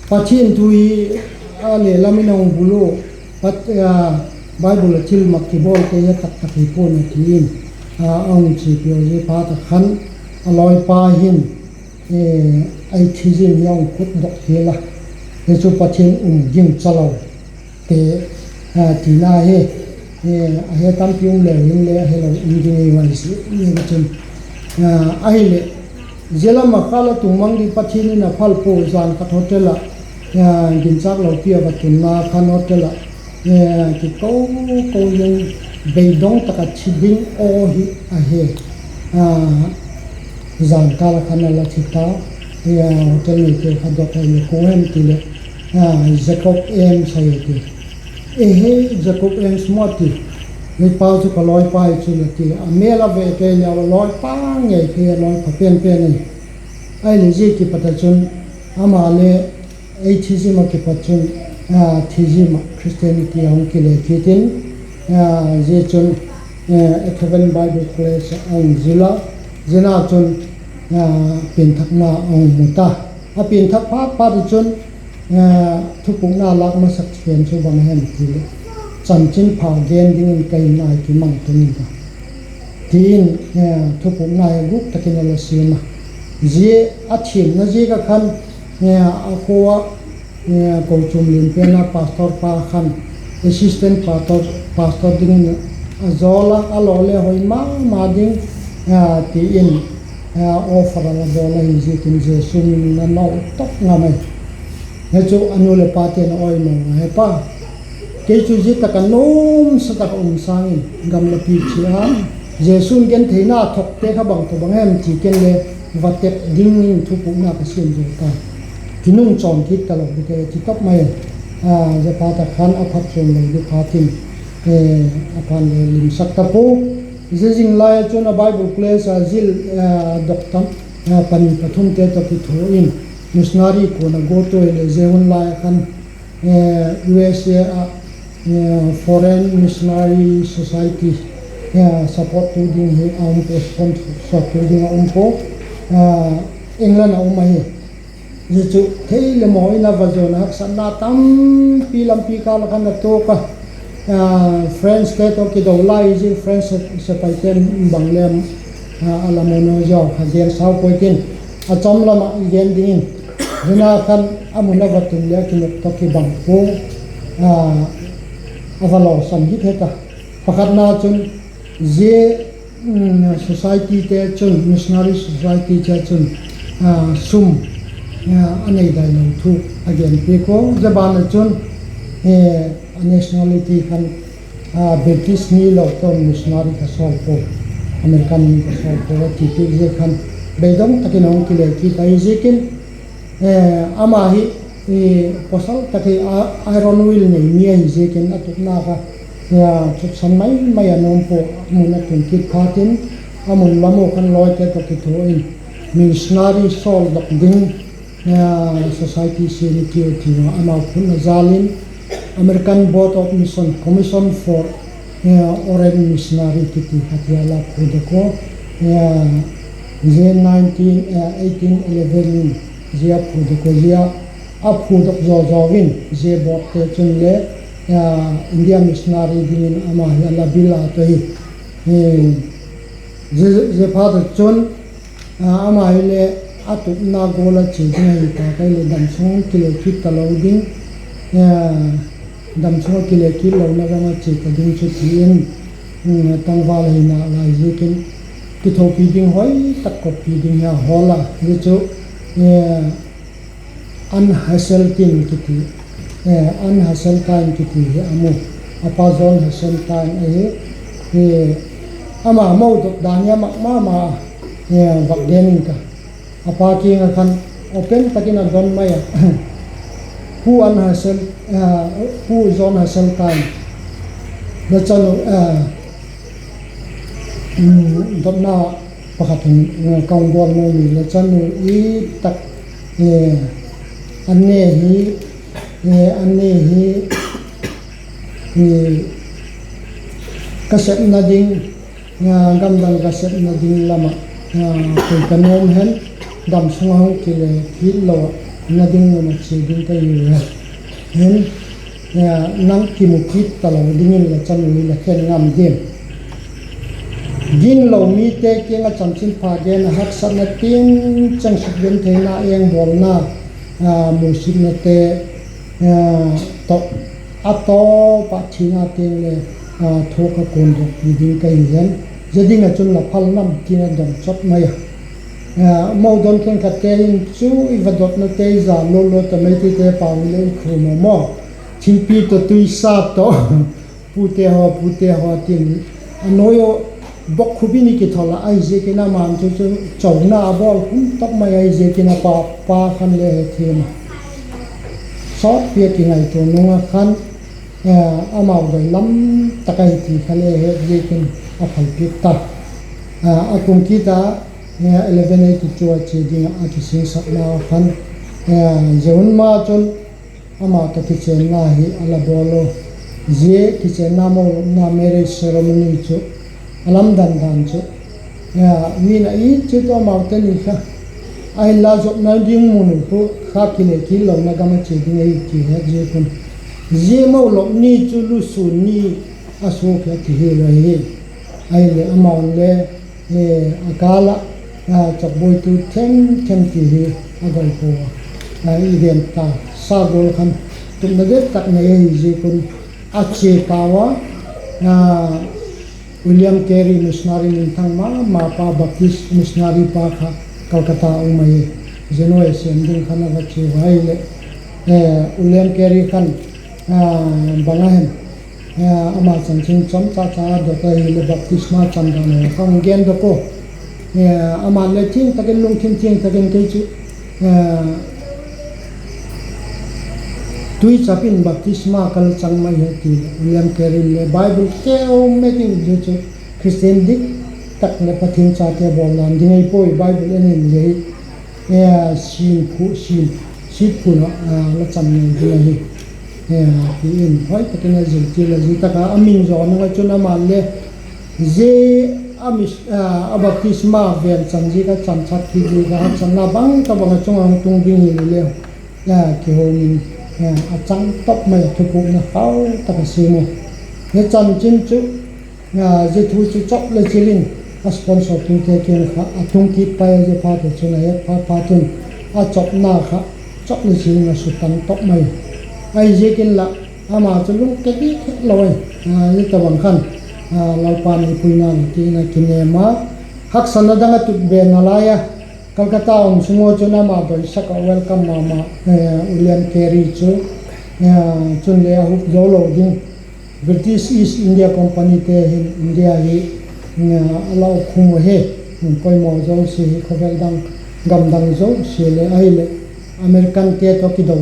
Pathian thu hi a le lam in a hung bul ua, Bible ah thilmak kibawlte hi a taktak hi pua'n a ti in a hung chiapi a. Zia phat ah khan a lawipa hin atheism hi a hung khutdok hial a. Hi chu Pathian um gingcha lo te tina hi. A he tampi um leu hinle a helo um ding hi mai si ni chun. Ahileh, zia lam ah kha la tung mang ding Pathian in a phal pua. Zan khat hotel ah, ginchâk lopi a va tunna khan hotel ah kiko ko in, beidong tak ah thi ding aw hi a he. Zan kâl ah khan a la thi ta. Hotel neite kha dot a, kua hem ti leh, Jacob Eames ahi ti. Ehe, Jacob Eames maw ti. Hi pa chu ka lawipa hi chu la ti. A mêl a ve kei leh a lawipa ngei kei, a lawipha pen pen ahi. Ahileh zia kipat ah chun ama le atheism ah kipat chun theism ah Christianity a hung kile kit in, zia chun Athabasca Bible College ah a hung zil a, zia ah chun pianthakna a hung mu ta. A pianthak phat phat ah chun thupukna lâk masak pen chu bang hem ti leh, chanchinpha gen dingin ka in ah kimang tung in ka, ti in thupukna hi gûk tak in a la siam a. Zia a thiamna ziak ah khan a khua ah kochuam lian pen ah pastor pa khan assistant pastor, pastor dingin a zawl a, a law le hoi ma ma ding ti in offer a la bawl ahi ziakin Jesu min in a nau tawp ngam ahi. Hi chu a nu leh pate'n a oimaw a, He pa, kei chu zia tak ah nuamsa tak ah um sâng in gamlapi chia a, Jesu'n gentheina a thuakte kha bang tawh bang hem ti ken le va tep dingin thupukna ka siam zo ta, kinung chawn kit talo ding ka ti tawp mai. Zia phat ah khan a phatchuam lo ding phat in a pa'n le limsak ta pua. Zia zing lai ah chun a Bible College a zil doctor pani pathumte tawh kithuah in missionary kuan a guat ua leh, zia hun lai ah khan U S A ah Foreign Missionary Society support tu ding hi a um pua, sponsor tu ding a um pua, England a um ahi. Zia chu thei le maw in a va zuan a, haksatna tampi lampi kâl ah khan a tuak a. Frenchte tawh kido lai zia French sepaite'n bang lem a la mu naw zaw kha gen sau puai tin, a cham lam ah gen dingin Zia na khan a mun a va tun leh a kinep tawh kibang pua, a va lawsan hit het a. Pakhatna chun zia societyte chun, missionary societyte chun sum a nei dai lo thu a genpiak ua. Zia ban ah chun a nationality khan British mi lo tawh missionary ka sawl pua, American mi ka sawl pua a ti piak zia khan beidong tak in a hung kile kit ahi ziakin, ama hi pawsal tak hi, iron will nei mi ahi ziakin a tupna kha chutsan mai mai a nuam pua. A mun a tun kit phat in a mun lam u khan lawite tawh kithua in missionary sawldok ding society siam i tiu tiu a, amau phutna jal in American Board of Mission, Commission for Orient Missionary kiti khat hi a la phudok ua. Zia nineteen, eighteen eleven in zia a phudok ua, zia a phudok zaw zaw in zia boardte chun le India missionary dingin ama hi a la bil a ta hi. Ziaphat ah chun ama hile a tupna gual a chia ding ahi ta ka hileh damsung kile kit talo ding, damsung a kile kit lona gam a chia ta ding chu ti in, tangval hina lai ziakin kithopi ding hoi tak kotpi ding hi a hawl a, zia chu Ann Hasseltine kiti, Ann Hasseltine kiti hi a mu. A pa John Hasseltine ahi. Ama modot dan hi a mak ma ma, vak gen ing ka. A pa kiang ah khan open tak in a don mai a, Pu Ann Hassel, Pu John Hasseltine, la chanu, dotna pakhat in ka hung bawl nuam hi, la chanu i tak, an ne hi, an ne hi ka sepna ding, gamdang ka sepna ding lam ah koi ka nuam hen, damsung a hung kile kit lo ah na ding lam ah chia ding ka hi a, hin, nang kimu kit talo dingin la chanu hi la khen ngam diam? Ginglo mite kiang ah chanchinpha gen a, haksatna tiang chang sukgentheina, engbawlna, musitnate tawh a tawp ah thina tiang le thuak a kuandokpi ding ka hi hen. Zia ding ah chun la phal nam tin a dong chot mai a. Modon khenkhatte in chu i va dotnate i za lo lo ta mai tite pau hileh i khum a maw, thingpi tawh tuisa tawh, pute haw, pute haw tin, a nuai u bawkkhup in i kithol a, ahiziakin ama'n chu chu chona a bawl khum tak mai ahiziakin a pa, pa khan le hethiam a, sawtpi a kingaitua nung ah khan amau doi lam tak ahi ti kha le het ziakin a phalpiak ta. A kum kit a, eleven eighty two a chia ding ah a kisingsakna khan, zia hun ma chun ama tawh kichenna hi a la bawl u. Zia kichenna mo lopna marriage ceremony chu a lamdan dan chu, min a it chiat u, amaute ni kha, ahinla zopna ding mun u khu kha kile kit lona gam a chia ding ahi ti het ziak un, zia mo lop ni chu lusûn ni a suak hi a ti hial ahi. Ahileh amau'n le a kâl ah chawkbuaitu themthem ti hi a goi pua a, i gen ta sa gual khan tupna det tak nei ahi ziak un a chia tau a. William Carey missionary minthang ma ma pa, Baptist missionary pa kha Calcutta um ahi. Zia nuai a sêm ding khan a va chia ua ahileh, William Carey khan bang a hem, ama chanchin chomcha cha dot ahileh baptisma chandan a kha hung gendok u. Ama'n le thiang tak in, lungthim thiang tak in, kei chu tuichap in baptisma ka la chang mai hi a ti leh, William Carey in le Bible keu met in, zia chu Christian dik tak leh Pathian chate bawl dan ding ahi puai, Bible en in zia hi siat phun ah la cham ngei ding ahi, ti in hoi tak in a zil chial a, zia tak a a min zaw nung ah chun ama'n le zia a baptisma ven chan ziak a, chanchat kit ziak a, haksatna bang ka bang a chung ah hung tung ding hile leu, kihawm in, a chang tawp mai a thupukna khau tak a siam u. Hi chanchin chu, zia thu chu chawp le chil in a sponsortute kiang kha a tung kit tai a, zia phat a chun a het phat phat un a chawpna kha chawp ni sin a sutan tawk mai. Ahiziakin lah, ama chu lungke dik het lo ai. Zia tawhbang khan, Lalpa'n ei puina ti in a kinêm a, haksatna dang a tut be nalai a, Calcutta um sung ua chun ama doisak ah welcome ma ma, William Carey chu, chun le a hup zo lo ding, British East India Companyte hin India hi a la khum uh hi, poimaw zosia hi khawvel dang, gam dang zosia leh ahileh Americante tawh kido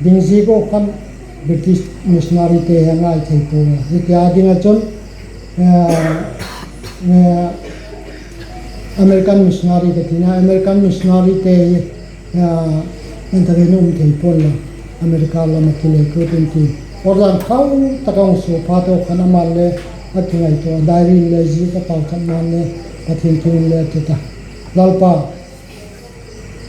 ding ziak ua khan British missionaryte hi a ngai thei pua. Hitia ding ah chun American missionary ka tina, American missionaryte hi, en tak in um thei pua'n la, America lam ah kile kut in ti, order thau tak a hung sua phat ua khan ama'n le a kingaitua, diary in le zia ka pauchapna le Pathian kiang in le a tut a, Lalpa,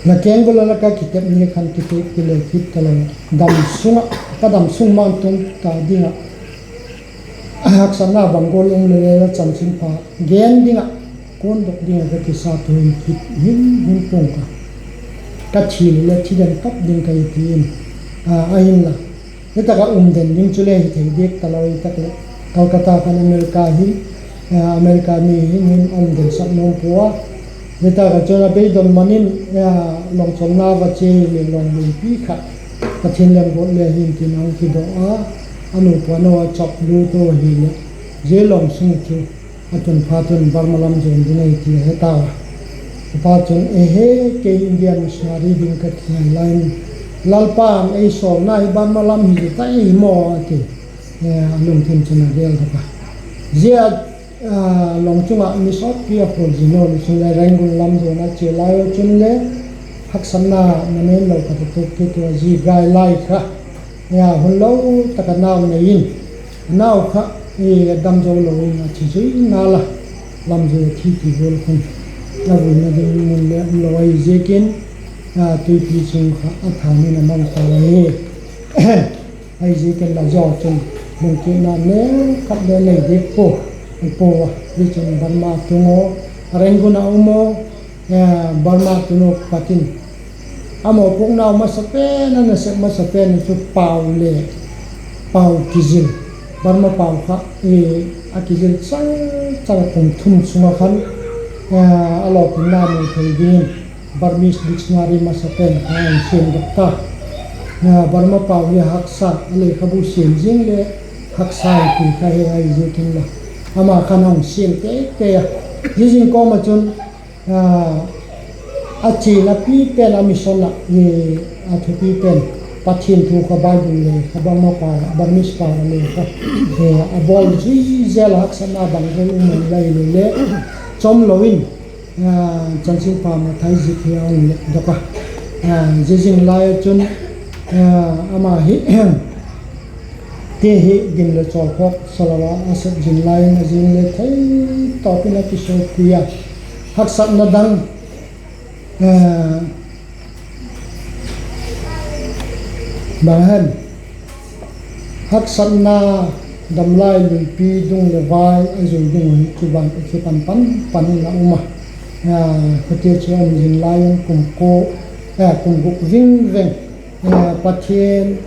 la kengbul ah la ka kitep ni khan kile kit talo, dam sung ah, ka dam sung ma tung ta ding ah haksatna bang gual um le le la chanchinpha gen ding ah, kuandok ding ah ka kisa, tu'hin kit him him pua'ng ka, ka thi le le thi den kap ding ka hi ti in, ahinla, hi tak ah um den ding chule hi thei diak talo, hi tak leh Calcutta khan America hi, America mi hin hin a um den sak nuam pua a, hi tak ah chun a beidong man in, lawngchamna va chia hileh lawng luipi khat Pathian lemguat le hin tin a hung kidoh a, a nu puan ua chap lut u ahileh, zia lawng sung chu a tun phat un Burma lam zuan ding ahi ti a he tau a. Chuphat chun, ehe, kei India missionary ding ka ti ngai lai in, Lalpa'n ei sawlna hi Burma lam hi ta ei maw a ti, a lungthim chun a geldok a. Zia lawng chung ah mi sawtpi a khual zin u le chun le Rangoon lam zuan a chia lai u chun le haksatna na men lo ka ta tuk kit ua, zi gai lai kha, hun lo tak a nau nei in, a nau kha dam zo lo in a thi zui ngal a, lam zui a thi ti gual khun, a vuina ding mun le um lo ahi ziakin, tuipi chung kha a than in a mang ta ahi. Ahiziakin la zaw chun lungkitna neu khat le nei diak pua, pua a, hi chun Burma tung u, Rangoon a um u, Burma tun u pat in a mawpuaknau masa pen, a nasep masa pen chu pau le, pau kizil, Burma pau kha a kizil chal chal a, kum thum sung ah khan a lawtinna mu thei dingin Burmese dictionary masa pen kha a hung siamdok ta. Burma pau hi haksa, a lekhabu siam zing le haksa hi ti kha he ahi ziakin la, ama khan a hung siam tei tei a. Zia zing kawm ah chun a chiana pi pen a mission ah, a thupi pen Pathian thu kha Bible le kha Burma pau, Burmese pau a le kha a bawl zui zel a, haksatna bang gual um a lai le le chawm lo in, chanchinpha Mathai zik hi a hung lepdok a. Zia zing lai ah chun ama hi ti hi gim le chawl khawk sa lo a, a sep zing lai in a zing le thei tawp in a kisuapui a, haksatna dang bang hem, haksatna damlai luipi dung leh vai a zui ding uh hi kipan pan pan in a um a. Khutia chu a um zing lai in kum kua, kum guk ving veng Pathian,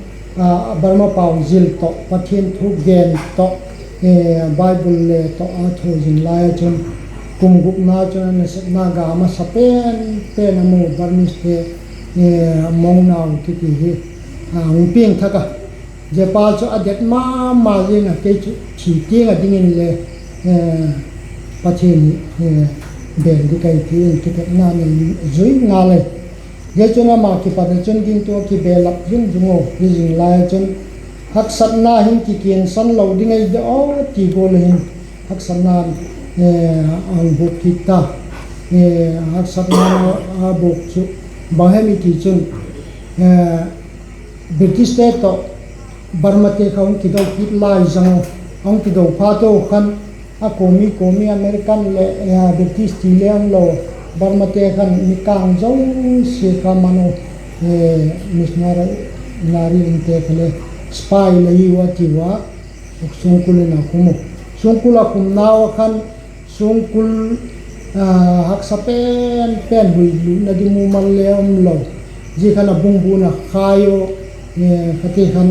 Burma pau zil tawh, Pathian thu gen tawh, Bible le tawh a thu zing lai ah chun, kum gukna chun a nasepna ga masa pen pen a mu Burmese te Maung Naw kiti hi a hung piang thak a. Zia pa chu a det ma ma zing a, kei chu thi tiang a dingin le Pathian hi bel ding ka hi ti in kitepna nei zui ngal ai. Zia chun ama kipat ah chun gingtu a kibelap zung zung u, hi zing lai ah chun haksatna hin kikiangsan lo ding ahi de aw ti gual hin haksatna a hung bûk kit ta. Haksatna a bûk chu bang hem i ti chun British te tawh Burma te kha hung kido kit lai zang u, a hung kido phat u khan a kuami kuami American leh British ti le um lo, Burma te khan mi kâng zosia kha man u, missionary, missionary umte kha le spy la hi ua ti ua, suangkul in a khum u. Suangkul a khumnau a khan suangkul haksa pen pen, huilutna ding mumal le um lo, Zia khan a bung bun a khai u, kha ti khan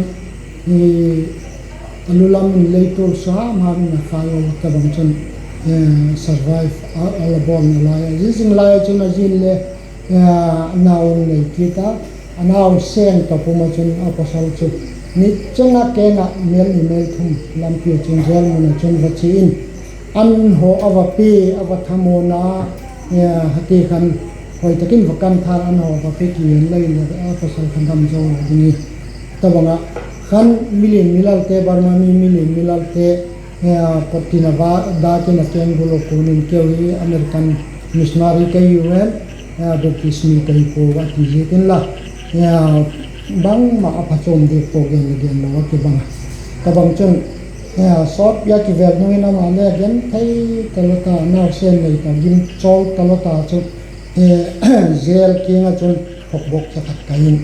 a lu lam in lei tual sa ma in a khai u, tabang chun survive a la bawl nalai a. Zia zing lai a chun a zi'n le nau nei kit a, a nau seng ta pum ah chun a pasal chu ni chenga keng ah mêl ni mêl thum lampi ah chun jail mun ah chun va chia in, an haw a va pe, a va thamuan a, kha ti khan hoi tak in va kan than, an haw va pe ki en lai leh a pasal kha dam zo lo ding hi. Tabang ah khan milian milalte, Burma mi milian milalte, kottina va dak in a keng bul ah kun in, keu hi American missionary ka hiu em, Baptist mi ka hi pua a ti ziak inla, bangma a phachuam diak pua, gen le gen lo a kibang a. Tabang chun sawtpi a kivêl nung in ama le genthei talo ta, nausen nei ta, gimchawl talo ta chu jail kiang ah chun hokbok cha khat kai in,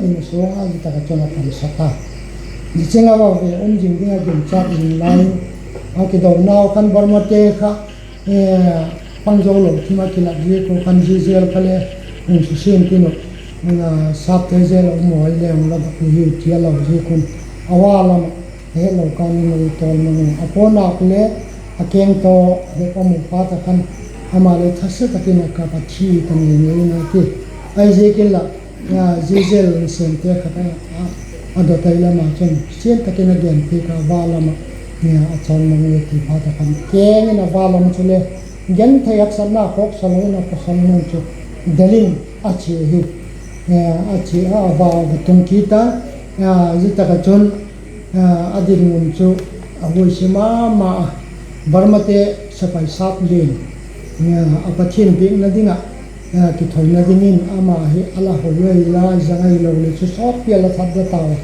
in sung a zia tak ah chun a pansak a. Ni ching a va ve um zing ding a ginchâk zing lai in, a kidonau khan Burmate kha pang zo lo thim a kilat ziak un khan zia jail kha le hung susiam tin uh, sapte jail ah um ai le hung la dok hiu ti a lo ziak un, a va lam ah a hetlo kâng in a tawl mang u. A puannak le a keng tawh bep a mu phat ah khan, ama le thase tak in a kap a, thi ta ngei ngei in a ti. Ahiziak inla zia jail sêmte khat a dawtai lam ah chun siam tak in a genpiak a, va lam ah a chawl mang u ti phat ah khan, keng in a va lam chule genthei haksatna khawksa lo in a pasal mun chu del in a chia hi. A chia a, a va va tung kit a. Zia tak ah chun a dinmun chu a huaisia ma ma a. Burmate sepai sap lian a Pathian biakna ding ah kithoina dingin ama hi a la hoi u ahi la, zang ahilo leh chu sawtpi a la that da tau a.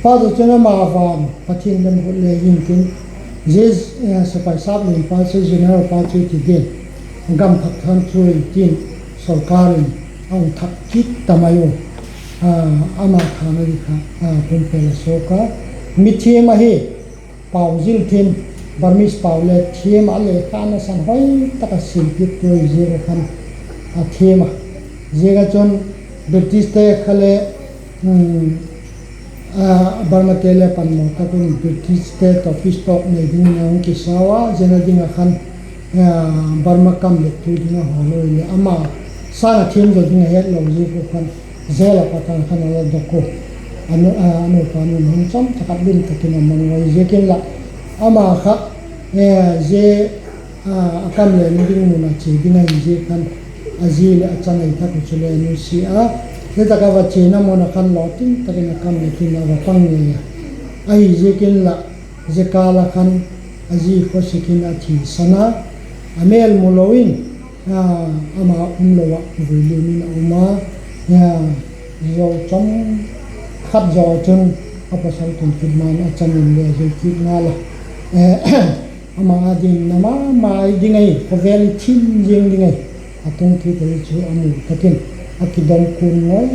Phat ah chun ama van Pathian lemguat le hintin, zia sepai sap lian pa chu, general pa chu ti ding, gam thak than chu ei tin, sorkar in a hung thak kit ta mai u. Ama thana ding kha pumpel a suak a, mithiam ahi, pau zil thiam, Burmese pau le thiam a, lekha nasan hoi tak a sim kit tu ahi ziak a khan a thiam a. Ziak a chun Britishte kha le Burmate le panmaw tak in Britishte tawh peace talk nei dingin a hung kisau a, zia na ding ah khan Burma kam leh tu ding a hawl u leh ama sâng ah thiam zaw ding a hetlo ziak u khan jail ah pat a khan a la dok u. A nupa nu'n hun cham tak ah lim tak in a mang u ahi ziak inla, ama kha zia a kam leh na ding mun a chia ding ahi ziak khan a zi leh a chanei thak u chule a nusia a, zia tak a va chiana mun ah khan lawting tak in a kam leh tin a va pang ngei a. Ahi ziak inla zia kâl ah khan a zi khawsik in a thisan a, a mêl mu lo in ama um lo ah vuilim in a um a. Zo cham khat zaw chun a pasal tun kit ma'n a chan in le zui kit ngal a. Ama â ding na ma ma ding ahi, khawvel i thim ziang ding ahi. A tung kit ahi chu a mu tak in a kidong kun ngoi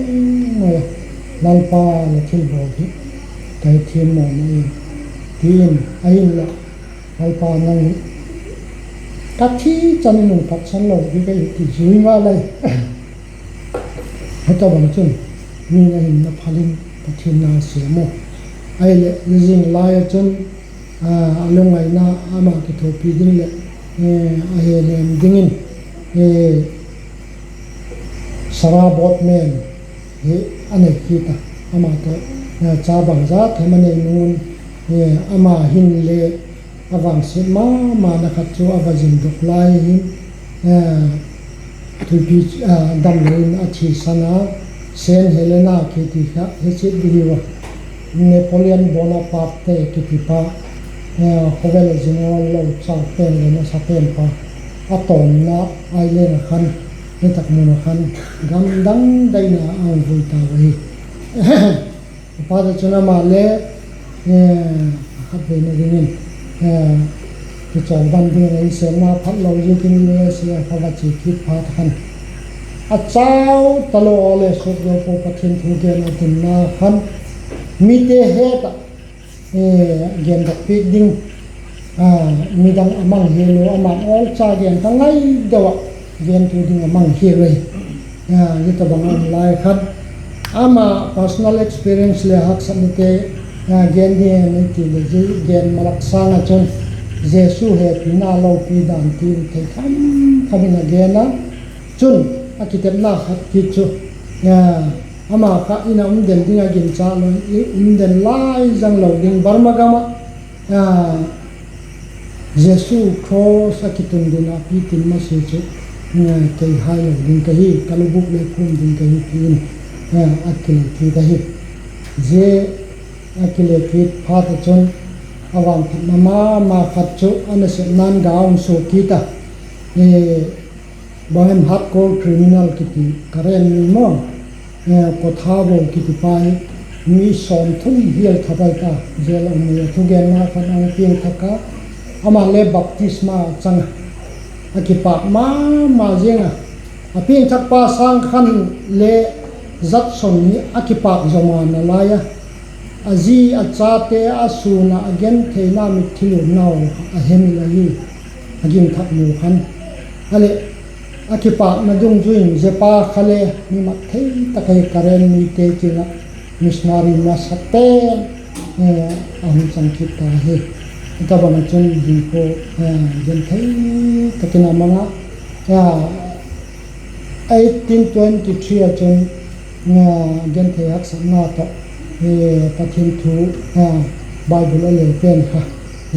ngoi a, Lalpa, la thilbawl hi ka hethiam mawm ahi, ti in. Ahinla, Lalpa, nang hi ka thi chan in hung patsan lo ding ka hi, ti zui ngal ahi. Hetobang chun mi na hinna phal in Pathian na siam u. Ahileh zia zing lai ah chun a lungngaina ama kithuapi ding leh a hehnem dingin Sarah Boardman hi a nei kit a. Ama tawh cha bangzat hem a nei nung un, ama hin le a vangsiat ma mana khat chu a va zindok lai hin, tuipi damlo in a thisan a, Saint Helena kiti kha he chiat di hiu a, Napoleon Bonaparte kitipa, khawvel a general lo châk pen leh nasa pen pa, a tawmna island ah khan, hi tak mun ah khan, gam dang daina a hung vui tau ahi. Phat ah chun ama le a khatveina dingin kichawldam dingin a insêmna phat lo ziakin U S A kha va chia kit phat khan, a chau talo le suak zo pua, Pathian thu gen a dinna khan mite het ah gendok piak ding midang a mang hial u, ama'n awlcha gen kha ngai deu ah gentu ding a mang hial u ahi. Zia tobang a um lai khan Ama personal experience leh haksatnate gen ding i ti leh, zia gen malak sâng ah chun Jesu hepina lopi dan ti thei kham kham in a gen a. Chun, a kitepna khat ti chu, ama kha in a um den ding a ginchâk lo, i um den lai zang lo ding Burma gam ah Jesu cross a kitun ding a pi tin masia chu, kei hai lo ding ka hi, ka lubuk le khum ding ka hi ti in a kile kit ahi. Zia a kile kit phat ah chun, a vangphatna ma ma khat chu a nasepna'n ga hung sua kit a, bang hem hardcore criminal kiti, Karen mi maw, Kotha Bo kiti pa hi, mi sawmthum hial tha bai ta, jail a um a, thugenna khan a hung piangthak a, ama le baptisma chang a, a kipâk ma ma ziang a, a piangthak pa sâng khan le Judson hi a kipâk zaw ma nalai a, a zi a chate a sûn ah a gentheina mitthi lûtnau a hemil ahi, a ginthak mu khan. A leh, a kipâkna dungzui in zia pa kha le mi mat thei tak ahi, Karen mite kiang ah missionary masa pen a hung chang kit ta hi. Hitabang ah chun hinkhua genthei tak in a mang a, eighteen twenty three ah chun genthei haksatna tawh Pathian thu, Bible a le pen kha,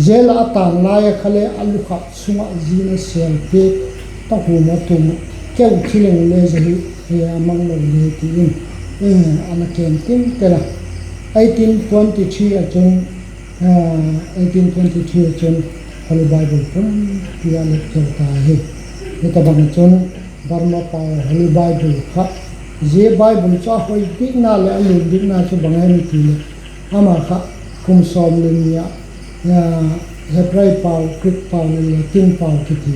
jail ah a tâng lai a kha le a lukhat sung ah zin a sêl piak, ta hum a tum a, keu thi leng le zia hi a mang lo ding ti in a la kem tingtel a. Eighteen twenty three ah chun, eighteen twenty three ah chun Holy Bible pumpi a la keu ta hi. Hitabang ah chun Burma pau Holy Bible kha, zia Bible chu a hoi dikna leh a lût dikna chu bang hem i ti leh, ama kha kum sawm le ni ah Hebrai pau, Greek pau leh Latin pau kiti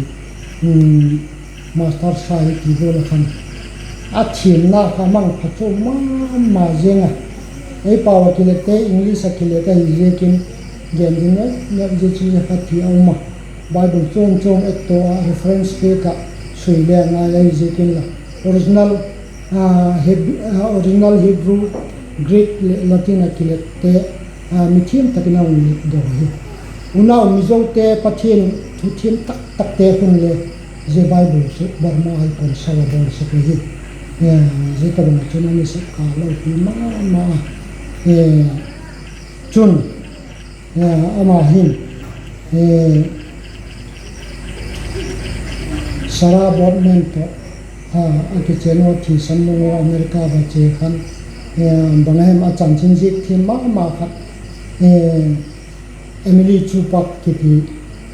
master sa hi ti gual a khan, a thiamna kha mangpha chu ma ma ziang a. Ei pau ah kilette, English ah kilet ahi ziakin gen ding neu neu zia chu zia kha ti a um a. Bible chuam chuam etto a reference page ah sui le ngai ahi ziakin la, original original Hebrew, Greek leh Latin ah kilette mithiam tak in a hung let daw hi. Unau Mizote Pathian thu thiam tak takte khun le zia Bible chu Burma ah i pawnsau a bawlsak ahi. Zia tabang ah chun a nasep kâ lopi ma ma a. Chun, ama hin Sarah Boardman tawh a kichen u, thisan nung u America va chia khan, bang a hem a chanchin zik thiam ma ma khat, Emily Chupak kiti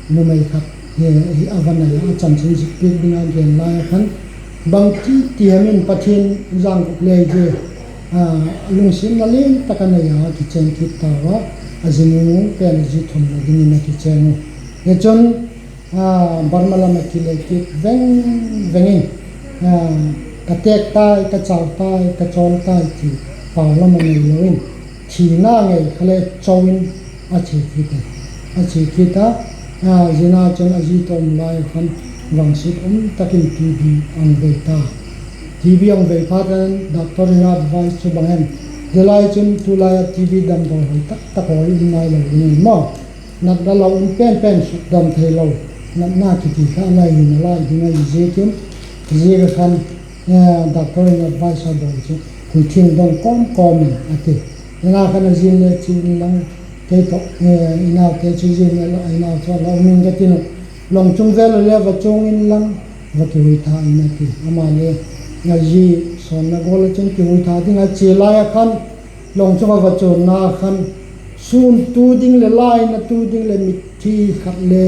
numei khat hi a va nai a, a chanchin zik piak ding a gen lai a khan, bangti ti hem in Pathian zangkop le zia lungsiatna lian tak a nei a kichen kit tau a, a zi nung pen a zi thumna dingin a kichen u. Hichun Burma lam a kile kit veng veng in, ka têk tai, ka chau tai, ka chawl tai ti pau lam a neilo in, thina ngei kha le chau in a chia kit a, a chia kit a. Zia ah chun a zi tawh um lai khan vangsiat um tak in TB a hung vei ta. TB a hung vei phat in doctor in advice chu bang hem, zia lai chun tulai a TB damdawi hoi tak tak haw um nailo ding ahi maw, natna lau um pen pen sukdam theilo, natna kiti kha a nai hi nalai ding ahi ziakin, zia khan doctor in advice a bawl chu huithiang dong kawm kawm in a ti. Zia ah khan a zi le chia inlang, kei tawh i naute chu zi le la, i nau chu la um ing ka tin uh, lawng chung vel a le va chuang inlang, va kihuitha in a ti. Ama le a zi sawnna gual ah chun kihuitha ding a chia lai a khan, lawng chung a va chuanna khan, sûntu ding leh lainatu ding leh mitthi khat le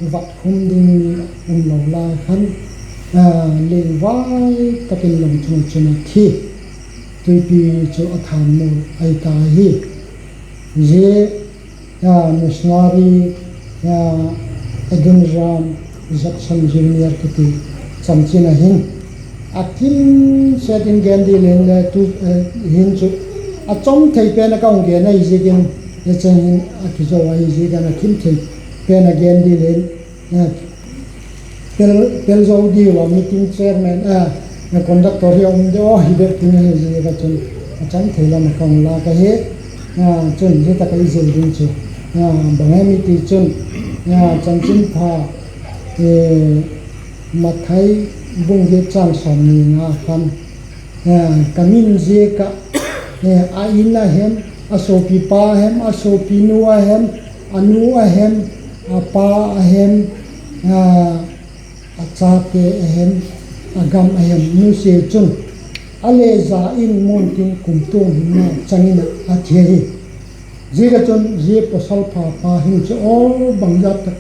vat khum ding umlo lai khan, lengvai tak in lawng chung ah chun a thi, tuipi chu a thânmu ahi ta hi. Zia missionary Adoniram Judson Junior kiti chanchin a hin, a kim set in gen ding leng le tu hin chu a chom thei pen a ka hung gen ahi ziakin, zia cheng hin a kizo ahi ziakin a kim thei pen a gen ding leng, pel zo diu a meeting chairman a, conductor hi a um de aw hi bep ding ahi ziak a chun, a chan thei lam ah ka hun lâk ahi. Chun zia tak ah i zil ding chu bang hem i ti chun, Chanchinpha Mathai bung giat châng sawmni nga khan, ka min ziak ah a in a hem, a suapipa a hem, a suapinu a hem, a nu a hem, a pa a hem, a chate a hem, a gam a hem nusia chun, a le za in muan tin kumtuang hinna chang in a thi ahi. Ziak a chun zia pawsal pha pa hin chu aw bangzat tak,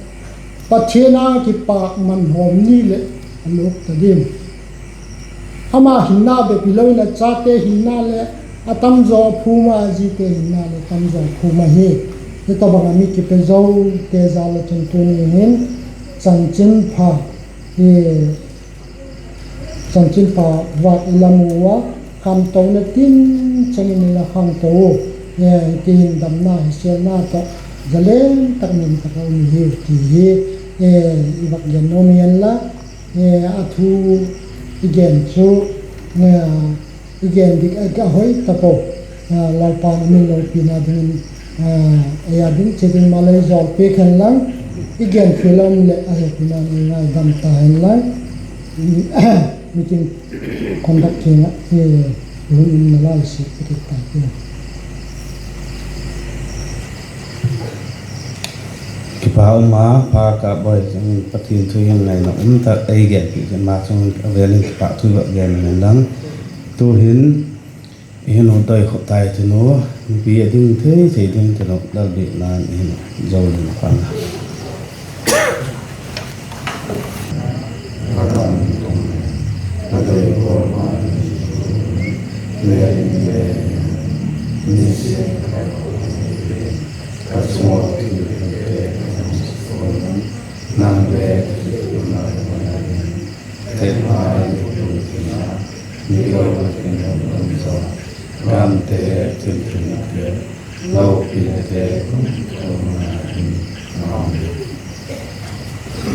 Pathian a kipâk man hawm ni leh a lûk ta diam. Ama hinna bep hilo in a chate hinna leh a tamzaw phum a, zite hinna leh tamzaw phum ahi. Zia tawhbang ah mi kipe zote jal ah chun tuni hin chanchinpha, chanchinpha vâk i la mu ua, khamtona tin chang in i la khangto u. Ti hin damna hisêlna tawh zalen tak, nuam tak a um hiu ti hi i vak gen nuam hi inla, a thu i gen chu i gen dik a hoi ta pua. Lalpa'n a min lopina dingin ei â ding chiat in malei jawlpiak hen lang, i gen fial a um leh a hepina in ei ngaidam ta hen lang, meeting conduct tiang ah hun umna lai si i kit ta hi. Kipak um a, pha ka bawi chun Pathian thu hin ngaina um tak ei genpiak ma chung a vêl in kipak thu va gen hen lang. Tu'hin i hin u doi khop tai tin u, mipi a ding thei thei ding tin u, Lalbiakna'n i hin u zo ling pang a.